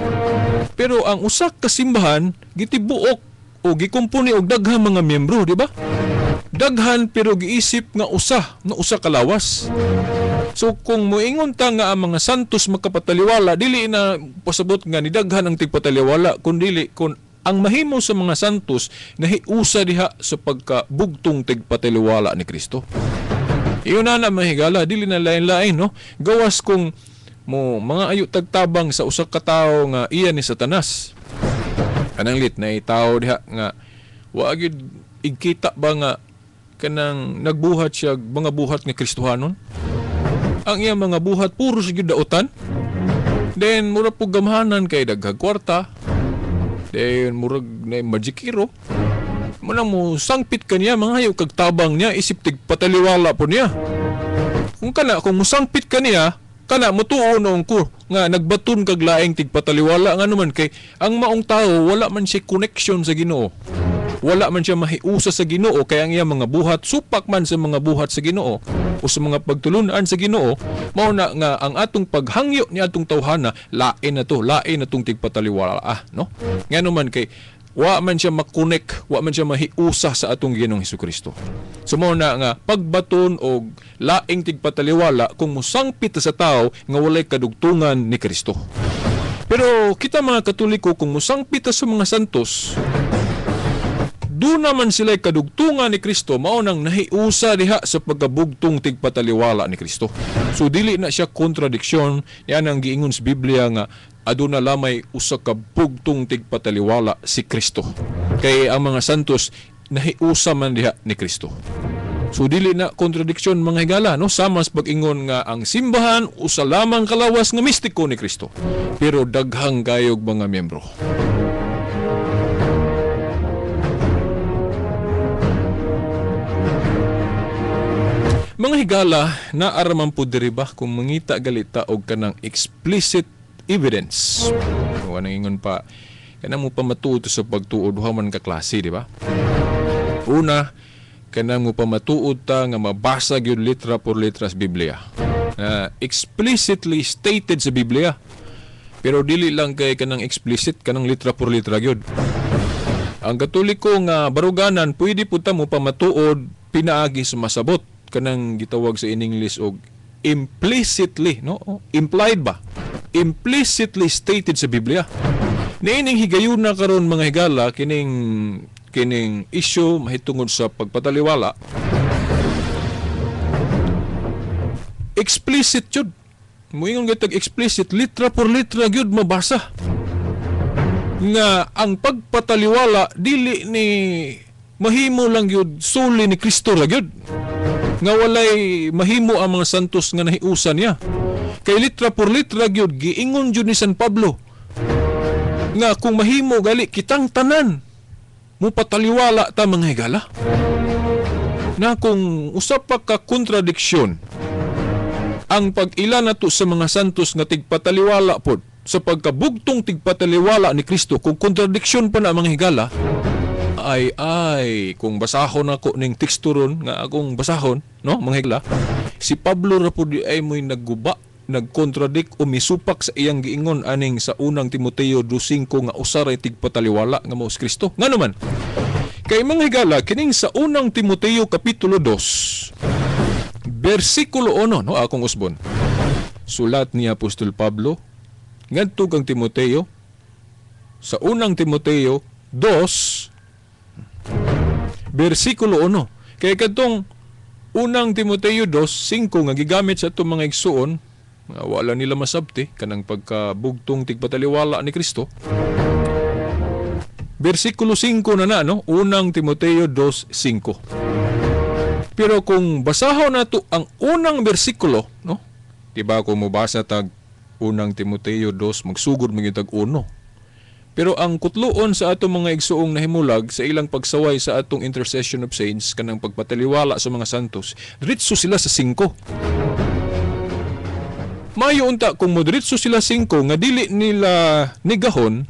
Pero ang usa ka simbahan gitibuok o gikumpuni og daghang mga miyembro, di ba? Daghan pero giisip nga usa, nga usa ka lawas. So kung moingon ta nga ang mga santos makapataliwala, dili na pasabot nga ni daghan ang tigpataliwala, kun dili kun Ang mahimo sa mga santos nahiusa diha sa pagkabugtong tigpataliwala ni Kristo. Iyon na mga higala, dili na lain-lain, no? Gawas kung mo mga ayo tagtabang sa usa ka tawo nga iya ni Satanas. Kanang lit na itawo diha nga wa gyud igkita ba nga kanang nagbuhat siya mga buhat nga Kristohanon? Ang iya mga buhat puro siya gyud daotan. Then mura pug gamhanan kay daghang kwarta. Then murag na magikiro. Munang mo sangpit ka niya, mga hayo kag tabang niya, isip tigpataliwala po niya. Kung kana, kung musangpit ka niya, kana mutuo noong ko nga nagbaton kag laing tigpataliwala nga naman kay ang maong tao wala man siya connection sa Ginoo. Wala man siya mahiusa sa Ginoo kay ang iya mga buhat supak man sa mga buhat sa Ginoo o sa mga pagtulunan sa Ginoo. Mao na nga ang atong paghangyo ni atong tawhana lain na to, lain na tong tigpataliwala, no? Ngano man kay wa man siya makonek, wa man siya mahiusa sa atong Ginoong Hesukristo. So mao na nga pagbaton og laing tigpataliwala kung mosangpit sa tao nga walay kadugtungan ni Kristo. Pero kita mga Katoliko, kung mosangpit sa mga santos, doon naman sila'y kadugtungan ni Kristo, mao nang nahiusa diha sa pagkabugtong tigpataliwala ni Kristo. So dili na siya kontradiksyon, yan ang giingon sa Biblia nga aduna lamay usa ka bugtong tigpataliwala si Kristo. Kay ang mga santos nahiusa man diha ni Kristo. So dili na kontradiksyon mga higala, no? Sama sa pag-ingon nga ang simbahan usa lamang kalawas nga mistiko ni Kristo, pero daghang kayog mga miyembro. Mga higala, naaraman po diri ba kung mangita galita og kanang explicit evidence. O anang ingon pa, kanang mo pamatuod sa pagtuod, duha man ka klase, di ba? Una, kanang mo pamatuod ta nga mabasa gyud litra por litra sa Biblia. Explicitly stated sa Biblia. Pero dili lang kay kanang explicit, kanang litra por litra gyud. Ang Katoliko nga baruganan, pwede po ta mo pamatuod pinaagi sa masabot, kanang gitawag sa in English og implicitly, no? Implied ba? Implicitly stated sa Biblia. Niining higayuna karon mga higala kining issue mahitungod sa pagpataliwala. Explicit jud. Moingon gyud explicit, litra por litra gyud mabasa. Nga ang pagpataliwala dili ni mahimo lang gyud suli ni Kristo ra gyud. Nga walay mahimo ang mga santos nga nahiusa niya. Kay litra por litra gyud giingon jud ni San Pablo nga kung mahimo gali kitang tanan mupataliwala ta mga higala. Na kung usa pa ka kontradiksyon ang pag-ila nato sa mga santos nga tigpataliwala pod sa pagkabugtong tigpataliwala ni Kristo, kung kontradiksyon pa na mga higala, ay kung basahon ako ning teksto ron nga akong basahon, no mga higala, si Pablo ra pod ay mo'y nagguba, nagkontradik o misupak sa iyang giingon aning sa unang Timoteo 2:5 nga usa ray tigpataliwala nga mao si Kristo. Ngano man kay mga higala, kining sa unang Timoteo kapitulo 2 bersikulo 1, no, akong usbon, sulat ni Apostol Pablo ngadto kang Timoteo sa unang Timoteo 2 bersikulo 1. Kay kadtong unang Timoteo 2:5 nga gigamit sa atong mga igsuon, wala nila masabti kanang pagkabugtong tigpataliwala ni Kristo. Bersikulo 5 na, no? Unang Timoteo 2:5. Pero kung basahon nato ang unang bersikulo, no? Diba kung mobasa tag unang Timoteo 2, magsugod man gyud tag 1. Pero ang kutluon sa atong mga igsuong nahimulag sa ilang pagsaway sa atong intercession of saints kanang pagpataliwala sa mga santos, diretso sila sa 5. Mayo unta kung modiretso sila 5 nga dili nila nigahon,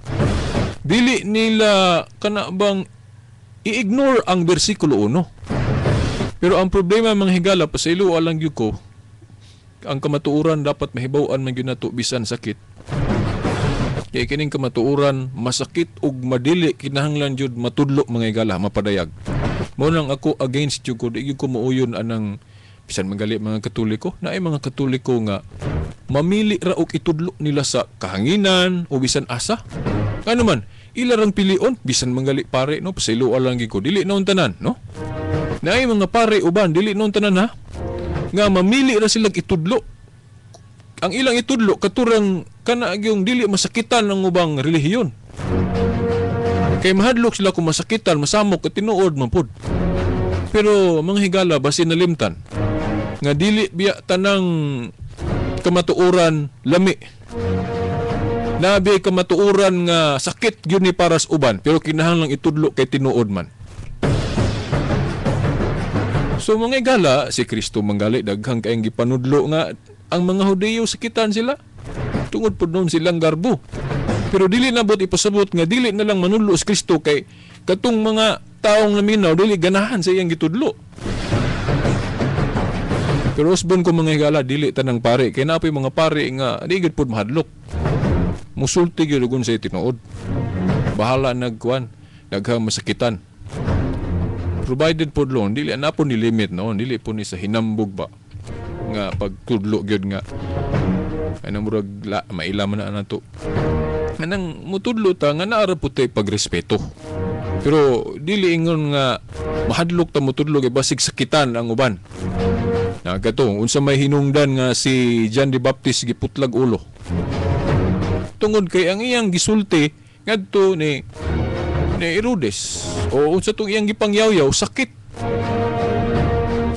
dili nila kana bang i-ignore ang bersikulo 1. Pero ang problema mga higala, pasaylo alang gyud ko, ang kamatuoran dapat mahibaw-an man gyud nato bisan sakit. Kay kining kamatuoran masakit ug madili kinahanglan jud matudlo mga higala, mapadayag. Mao nang ako against jud ko, di gyud ko mauyon anang bisan magali mga Katoliko, naay mga Katoliko nga mamili ra og itudlo nila sa kahanginan o bisan asa. Ano man, Ila rang pilion bisan manggali pare, no, pasayloa lang gyud ko, dili noon tanan, no? Naay mga pare uban dili noon tanan ha, nga mamili ra sila itudlo. Ang ilang itudlo katurang kana gyung dili masakitan ang ubang relihiyon. Kay mahadlok sila kung masakitan, masamok at tinuod man pud. Pero mga higala basin nalimtan nga dili biya tanang kamatuoran lami. Nabi kamatuoran nga sakit gyud ni para sa uban, pero kinahanglang itudlo kay tinuod man. So mga higala, si Kristo manggali daghang kaayong gipanudlo nga ang mga Hudiyo sakitan sila tungod pud noon silang garbo. Pero dili nabot ipasabot nga dili na lang manudlo si Kristo kay katong mga taong naminaw dili ganahan sa iyang gitudlo. Pero usbon ko mga higala, dili tanang pare kay naa poy mga pare nga di gyud pud mahadlok. Musulti gyud og unsay tinuod. Bahala nagkuan, daghang masakitan. Provided pod long dili na po ni limit, no, dili po ni sa hinambog ba nga pagtudlo gyud nga anang murag la, maila man na nato. Anang mutudlo ta nga naa ra pud tay pagrespeto. Pero dili ingon nga mahadlok ta mutudlo kay basig sakitan ang uban. Na kato unsa may hinungdan nga si John the Baptist giputlag ulo. Tungod kay ang iyang gisulti ngadto ni Herodes o unsa tong iyang gipangyawyaw sakit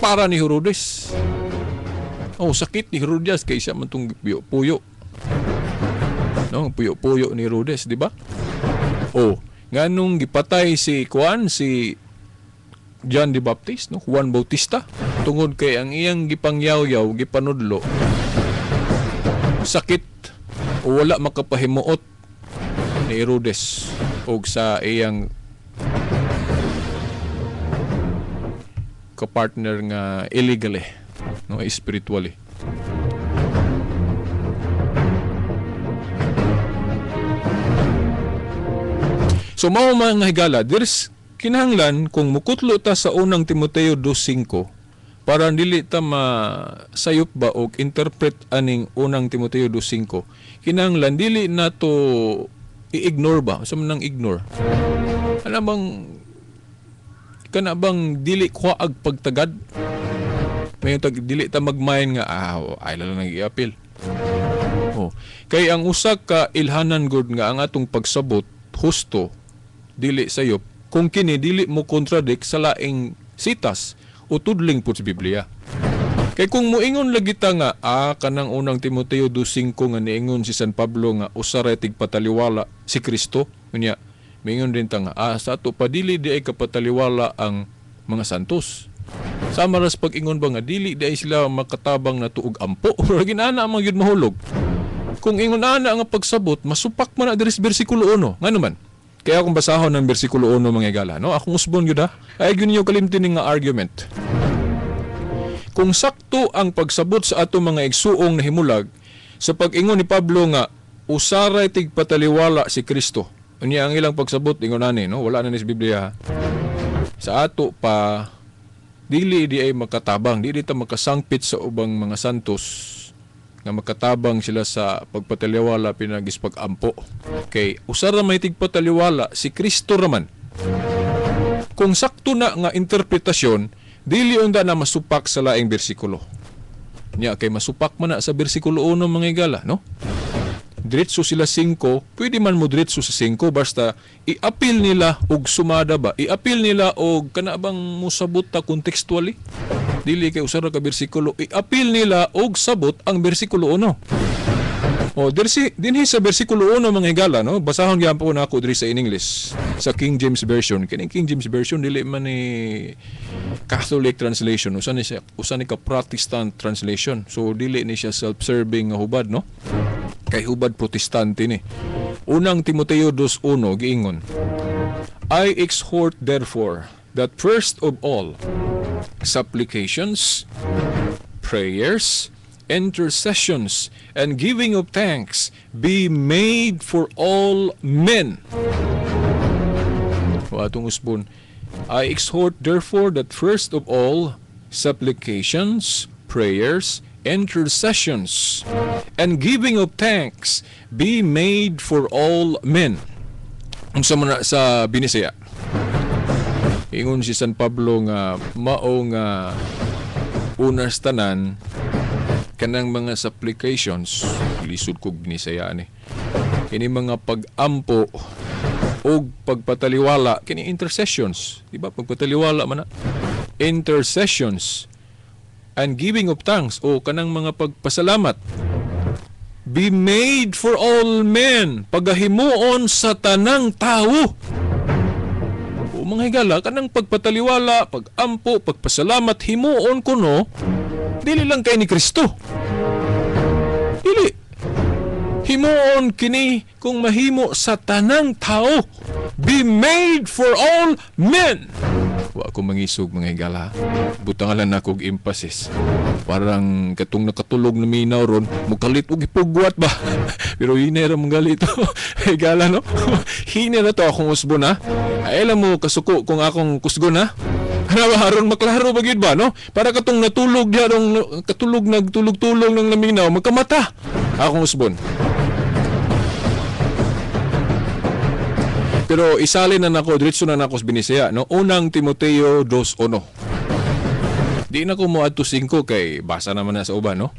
para ni Herodes. Oh, sakit ni Herodias kay siya man tong puyo. No, puyo-puyo ni Herodes, di ba? Oh, nganong gipatay si Juan, si John the Baptist, no? Juan Bautista, tungod kay ang iyang gipangyawyaw, gipanudlo sakit o wala makapahimuot ni Herodes og sa iyang kapartner nga illegally, no, spiritually. So mao mga higala, there's kinahanglan kung mukutlo ta sa unang Timoteo 2:5 para dili ta masayop ba og interpret aning unang Timoteo 2:5, kinahanglan dili na to i-ignore ba? Unsa man nang ignore? Ana bang kana bang dili kuhaag pagtagad? May tag dili ta magmain nga ay lang nang i-appeal. Oh, kay ang usa ka ilhanan gud nga ang atong pagsabot husto dili sayop kung kini dili mo contradict sa laing sitas o tudling pud sa Biblia. Kay kung moingon lagi ta nga kanang unang Timoteo 2:5 nga niingon si San Pablo nga usa ra tigpataliwala si Kristo, unya moingon din ta nga sa ato pa dili di ay kapataliwala ang mga santos. Sama ras pag-ingon ba nga dili di ay sila makatabang na tuog ampo. Ginana ang mga yun mahulog. Kung ingon ana nga pagsabot, masupak man na diri sa bersikulo 1. Ngano man? Kaya akong basahon ng bersikulo 1 mga higala, no? Akong usbon gyud ha. Ay gyud ninyo kalimti ning nga argument. Kung sakto ang pagsabot sa ato mga igsuong nahimulag sa pag-ingon ni Pablo nga usaray tigpataliwala si Kristo. Unya ang ilang pagsabot ingon ani, no? Wala na ni sa Biblia ha. Sa ato pa dili di ay makatabang, dili ta makasangpit sa ubang mga santos nga makatabang sila sa pagpataliwala pinagis pag-ampo. Kay usara may tigpataliwala si Kristo raman. Kung sakto na nga interpretasyon, dili unda na masupak sa laing bersikulo. Nya kay masupak man na sa bersikulo 1 mga higala, no? Diretso sila 5, pwede man mo diretso sa 5 basta i-appeal nila og sumada ba? I-appeal nila og kana bang mosabot ta contextually? Dili kay usa ra ka bersikulo, i-appeal nila og sabot ang bersikulo 1. O dirsi dinhi sa bersikulo 1 mga higala, no? Basahon gyapon nako diri sa in English, sa King James Version. Kining King James Version dili man ni Catholic translation, usa ni siya, usa ni ka Protestant translation. So dili ni siya self-serving nga hubad, no? Kay hubad Protestante ni. Unang Timoteo 2:1 giingon, I exhort therefore that first of all supplications, prayers, intercessions, and giving of thanks be made for all men. O atong usbon, I exhort therefore that first of all supplications, prayers, intercessions, and giving of thanks be made for all men. Unsa man na sa Binisaya? Ingon si San Pablo nga mao nga unas tanan kanang mga supplications, lisod kog Binisaya ni. Kini mga pag-ampo og pagpataliwala, kini intercessions, di ba? Pagpataliwala man na. Intercessions and giving of thanks o kanang mga pagpasalamat be made for all men, pagahimuon sa tanang tawo. O mga higala, kanang pagpataliwala, pagampo, pagpasalamat, himuon kuno dili lang kay ni Kristo. Dili. Himuon kini kung mahimo sa tanang tao. Be made for all men. Wa ko mangisog, mga higala. Butangalan na kog emphasis. Parang katong nakatulog na minaw ron, mukalit og ipugwat ba? Pero hinay ra mong galit. Higala, no? Hinay na to akong usbon, ha? Ay, alam mo, kasuko kung akong kusgon, ha? Ano ba, aron maklaro ba gyud ba, no? Para katong natulog diya, rong katulog, nagtulog-tulog ng naminaw, magkamata. Akong usbon. Pero isali na nako, diretso na nako sa Binisaya, no? Unang Timoteo 2:1. Di na ko moadto 5 kay basa naman na sa uban, no?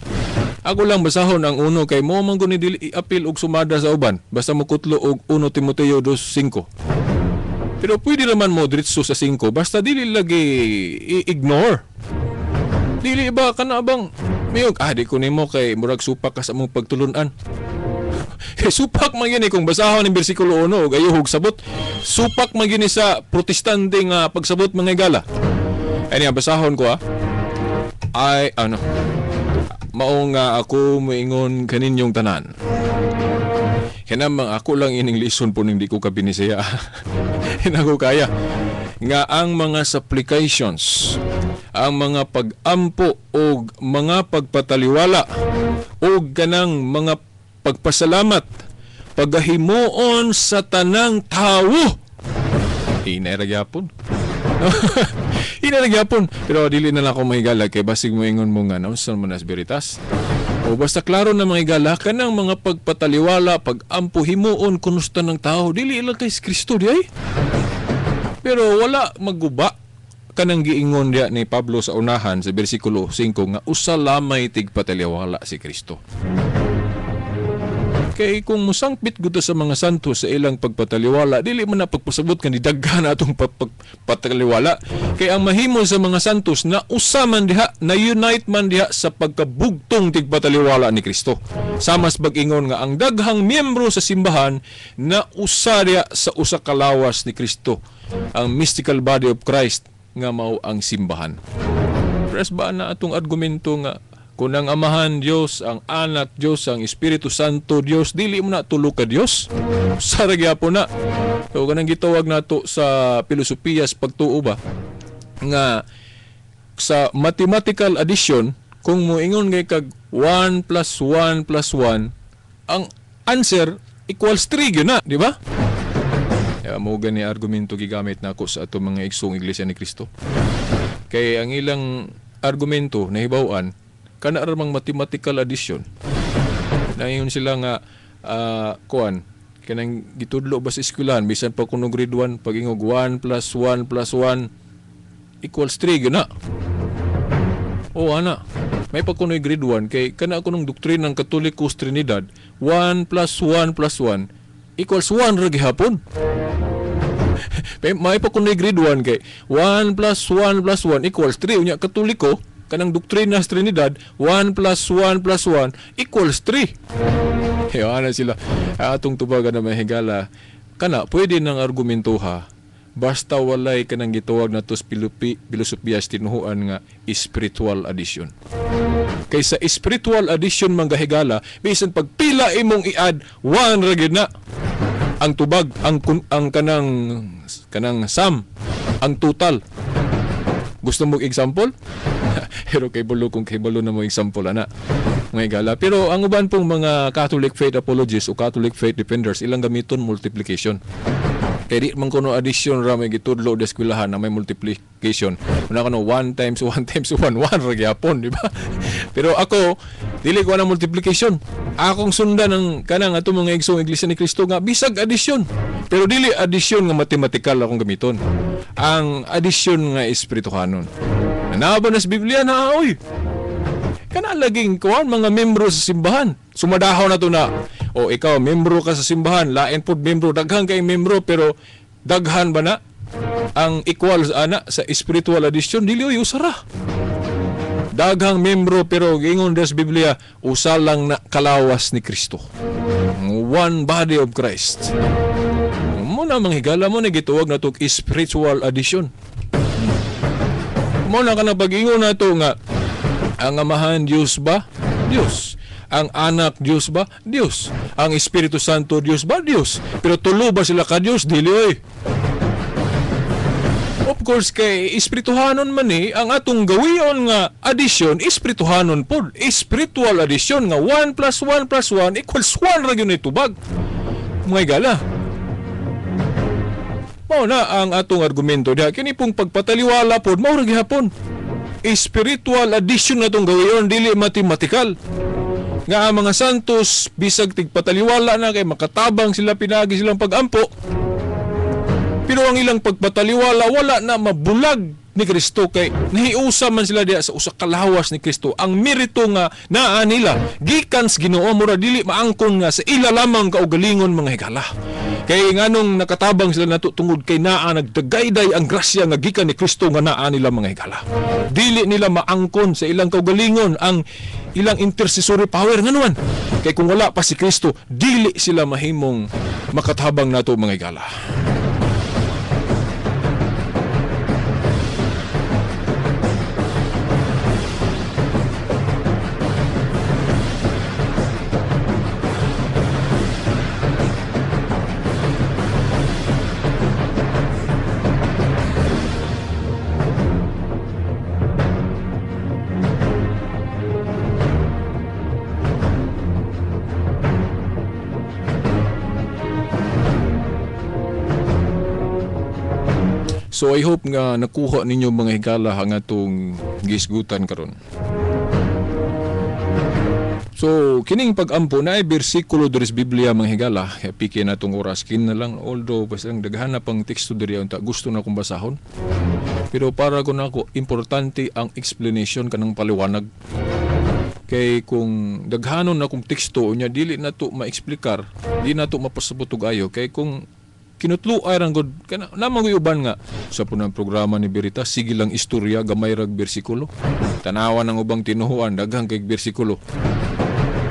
Ako lang basahon ang 1 kay mo man guni dili iapil og sumada sa uban. Basta mo kutlo og 1 Timoteo 2:5. Pero pwede naman mo diretso sa 5 basta dili lagi i-ignore. Dili ba kana bang miyog di ko nimo kay murag supak ka sa among pagtulunan. Supak man gyud ni kung basahon ang bersikulo 1 og ayo hug sabot. Supak man gyud ni sa protestante nga pagsabot, mga higala. Ani basahon ko, ha. Ay ano. Mao nga ako moingon kaninyong tanan. Kinamang ako lang ining lison po ning di ko kabinisaya. Hinako kaya nga ang mga supplications, ang mga pag-ampo og mga pagpataliwala og kanang mga pagpasalamat pagahimuon sa tanang tawo. Hinay ra gyapon. Hinay ra gyapon. Pero dili na lang ako mahigala kay basig moingon mo nga naunsa man as veritas. O basta klaro na mga higala kanang mga pagpataliwala, pag-ampo himuon kunusta ng tao, dili lang kay Kristo di ay. Pero wala maguba kanang giingon diya ni Pablo sa unahan sa bersikulo 5 nga usa lamay tigpataliwala si Kristo. Kay kung musangpit guto sa mga santo sa ilang pagpataliwala, dili man na pagpasabot nga nidaghan atong pagpataliwala. Kay ang mahimo sa mga santos na usa man diha, na unite man diha sa pagkabugtong tigpataliwala ni Kristo. Samas bag-ingon nga ang daghang miyembro sa simbahan na usa diha sa usa ka lawas ni Kristo, ang mystical body of Christ nga mao ang simbahan. Pres ba na atong argumento nga kung ang Amahan Dios, ang Anak Dios, ang Espiritu Santo Dios, dili mo na tulo ka Dios? Sara gyapon na. So kanang gitawag nato sa pilosopiya sa pagtuo ba nga sa mathematical addition, kung moingon kay kag 1 plus 1 plus 1, ang answer equals 3 gyud na, di ba? Ya, mo gani argumento gigamit nako sa ato mga igsoong Iglesia ni Cristo. Kay ang ilang argumento nahibaw-an kana ra mang mathematical addition. Naingon sila nga kuan kanang gitudlo ba sa eskwelahan bisan pa kuno grade 1 pag-ingog 1 plus 1 plus 1 equals 3 gyud na. O ana, may pa kuno grade 1 kay kana kunong doktrina ng Katolikos Trinidad 1 plus 1 plus 1 equals 1 ra gihapon. May pa kuno grade 1 kay 1 plus 1 plus 1 equals 3 unya Katoliko kanang doktrina sa Trinidad 1 plus 1 plus 1 equals 3. Kaya ana sila atong tubagan na mahigala kana pwede nang argumentuha basta walay kanang gitawag nato sa pilosopiya sa tinuhuan nga spiritual addition. Kaysa spiritual addition manggahigala bisan pagpila imong i-add 1 ra gyud na ang tubag, ang kanang sum, ang total. Gusto mo example? Pero kay bulo kung kay bulo na mo example ana mga higala. Pero ang uban pong mga Catholic faith apologists o Catholic faith defenders ilang gamiton multiplication. Kay di man kuno addition ra may gitudlo sa eskwelahan na may multiplication. Una kuno 1 times 1 times 1 1 ra gyapon, di ba? Pero ako dili ko na multiplication. Akong sundan ang kanang ato mga igsoong Iglesia ni Cristo nga bisag addition. Pero dili addition nga mathematical akong gamiton. Ang addition nga espirituhanon. Naa ba na sa Biblia na oy. Kana laging kuan mga membro sa simbahan. Sumadahaw na to na. O ikaw membro ka sa simbahan, lain pod membro, daghan kay membro pero daghan ba na ang equal sa ana sa spiritual addition? Dili oy, usara. Daghang membro pero giingon sa Biblia usa lang na kalawas ni Kristo. One body of Christ. Mo na mga higala mo na gituwag na to spiritual addition. Mo na ka na pag-ingon na to nga ang Amahan Diyos ba? Diyos. Ang Anak Diyos ba? Diyos. Ang Espiritu Santo Diyos ba? Diyos. Pero tulo ba sila ka Diyos? Dili oy. Of course, kay espirituhanon man eh, ang atong gawion nga addition, espirituhanon pod. Spiritual addition nga 1 plus 1 plus 1 equals 1 ra gyud ni tubag. Mga higala. Mao na ang atong argumento diha. Kini pong pagpataliwala pod, mao ra gihapon. Spiritual addition na itong gawion, dili mathematical. Nga ang mga santos, bisag tigpataliwala na kay makatabang sila pinagi silang pagampo. Pero ang ilang pagpataliwala wala na mabulag ni Kristo kay nahiusa man sila diha sa usa ka lawas ni Kristo. Ang merito nga naa nila gikan sa Ginoo, mura dili maangkon nga sa ila lamang kaugalingon mga higala. Kay nganong nakatabang sila nato tungod kay naa nagdagayday ang grasya nga gikan ni Kristo nga naa nila mga higala. Dili nila maangkon sa ilang kaugalingon ang ilang intercessory power nganuan. Kay kung wala pa si Kristo, dili sila mahimong makatabang nato mga higala. So I hope nga nakuha ninyo mga higala ang atong gisgutan karon. So kining pag-ampo na ay bersikulo diri sa Biblia mga higala, piki na atong oras kin na lang, although basta lang daghan na pang teksto diri unta gusto na akong basahon. Pero para ko nako importante ang explanation kanang paliwanag. Kay kung daghanon na akong teksto unya dili na to maeksplikar, di na to mapasabot og ayo kay kung kinutlo ay rang god kana namang uban nga sa punang programa ni Veritas sige lang istorya gamay rag bersikulo, tanawan ang ubang tinuhuan daghang kay bersikulo.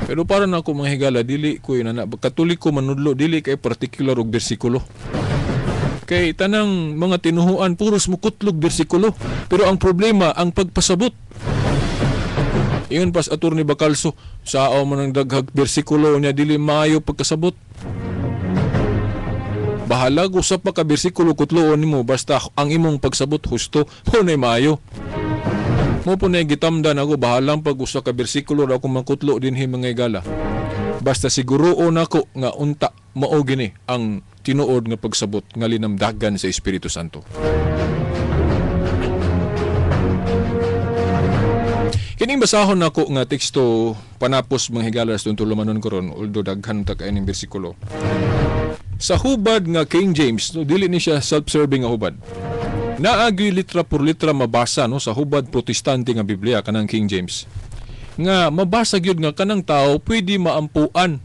Pero para na ako mga higala dili ko inana Katoliko manudlo dili kay particular og bersikulo. Kay tanang mga tinuhuan puros mukutlog bersikulo, pero ang problema ang pagpasabot. Ingon pas Attorney Bacalso, sao man ang daghag bersikulo nya dili maayo pagkasabot. Bahalag usap pa ka bersikulo kutloon nimo basta ang imong pagsabot husto mo nay maayo. Mo po nay gitamdan ako bahalang pag usa ka bersikulo ra akong makutlo dinhi mga higala. Basta siguroon nako nga unta mao gini ang tinuod nga pagsabot nga linamdagan sa Espiritu Santo. Kining basahon nako nga teksto panapos mga higala sa tulumanon karon, although daghan ta kay ning bersikulo. Sa hubad nga King James, no, dili ni siya self-serving nga hubad. Naagi litra por litra mabasa no sa hubad Protestante nga Biblia kanang King James. Nga mabasa gyud nga kanang tao pwede maampuan.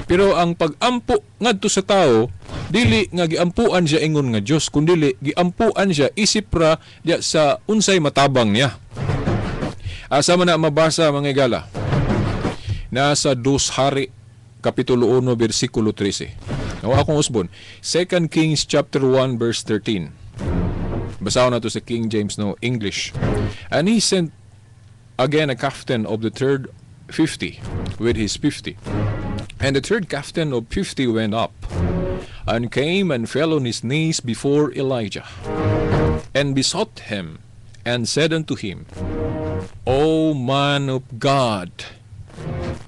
Pero ang pag-ampo ngadto sa tao, dili nga giampuan siya ingon nga Dios, kundili giampuan siya isip ra diya sa unsay matabang niya. Asa man na mabasa mga higala? Nasa Dos Hari Kapitulo 1 versikulo 13. Nawa akong usbon. 2 Kings chapter 1 verse 13. Basahon na to sa King James no English. And he sent again a captain of the third 50 with his 50. And the third captain of 50 went up and came and fell on his knees before Elijah and besought him and said unto him, O man of God,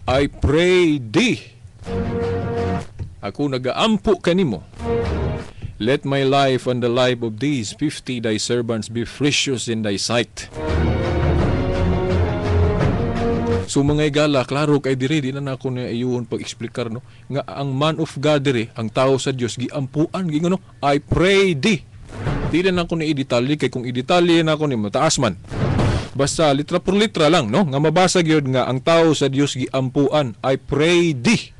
I pray thee, ako nagaampo kanimo, let my life and the life of these 50 thy servants be precious in thy sight. So mga igala, klaro kay diri di na nako na iyon pag-eksplikar, no, nga ang man of God diri, ang tao sa Dios, giampuan, gingon, no, "I pray thee." Di na nako ni i-detalye kay kung i-detalye na ako ni mataas man. Basta litra por litra lang, no, nga mabasa gyud nga ang tao sa Dios giampuan, "I pray thee."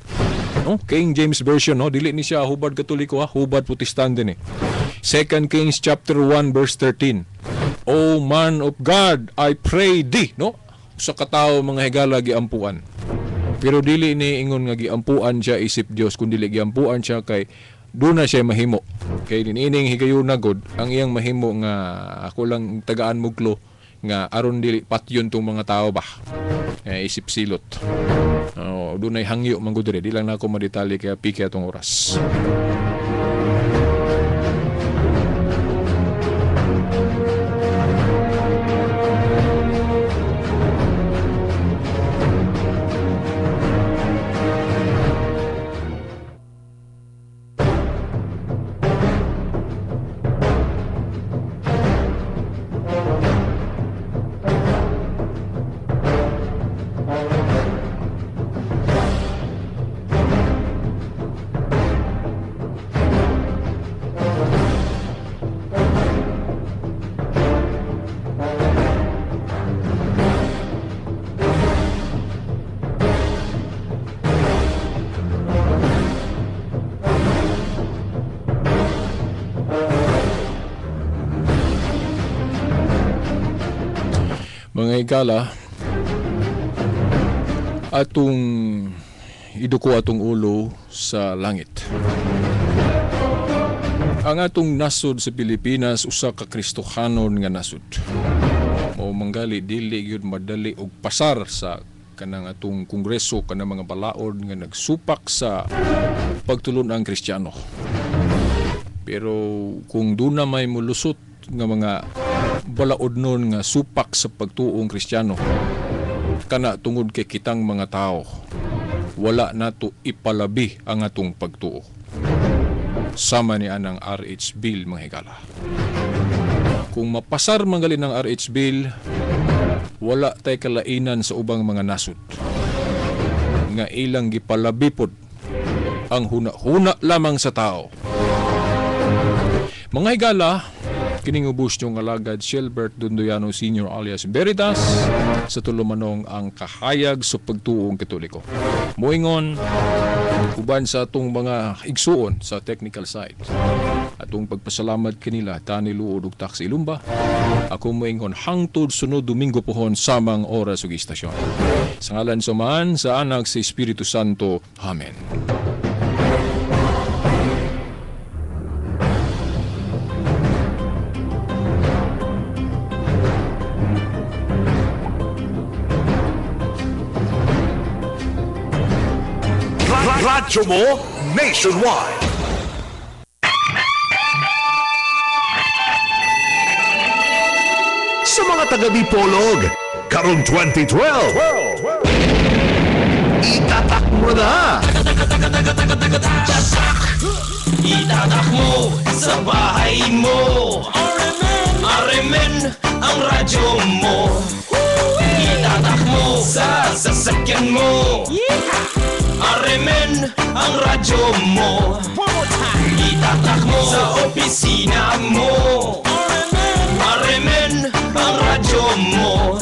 No, King James Version, no, dili ni siya hubad Katoliko ha, hubad Protestante ni. 2 Kings chapter 1 verse 13. "O man of God, I pray thee," no? Sa katao mga higala giampuan. Pero dili ni ingon nga giampuan siya isip Dios, kundi giampuan siya kay doon na siya mahimo. Kay niining higayuna god ang iyang mahimo nga ako lang tagaan muglo nga aron dili patyon tong mga tao ba. Isip silot. Oh, dunay hangyo man gud diri, di lang nako madetalye kaya pike atong oras. Mga higala, atong iduko atong ulo sa langit. Ang atong nasod sa Pilipinas usa ka Kristohanon nga nasod. Mao manggali dili gyud madali og pasar sa kanang atong kongreso, kanang mga balaod nga nagsupak sa pagtulon-ang Kristiyano. Pero kung duna may mulusot nga mga balaod nun nga supak sa pagtuong Kristiyano, kana tungod kay kitang mga tao wala nato ipalabi ang atong pagtuo. Sama ni anang RH Bill mga higala. Kung mapasar manggali ng RH Bill, wala tay kalainan sa ubang mga nasod nga ilang gipalabi pod ang huna-huna lamang sa tao. Mga higala, kining ubos niyong alagad Shelbert Dondoyano Sr. alias Veritas sa tulumanong ang kahayag sa pagtuong Katoliko. Moingon, uban sa atong mga igsuon sa technical side. Atong pagpasalamat kanila, Tani Luod ug Taxi Lumba. Ako moingon hangtod sunod Domingo pohon samang oras ug istasyon. Sa ngalan sa Amahan, sa Anak, sa Espiritu Santo. Amen. Radyo mo nationwide. Sa mga taga-Dipolog, karong 2012, itatak mo na! Itatak mo sa bahay mo. RMN ang radyo mo. Itatak mo sa sasakyan mo. RMN ang radyo mo. Itatak mo sa opisina mo. RMN ang radyo mo.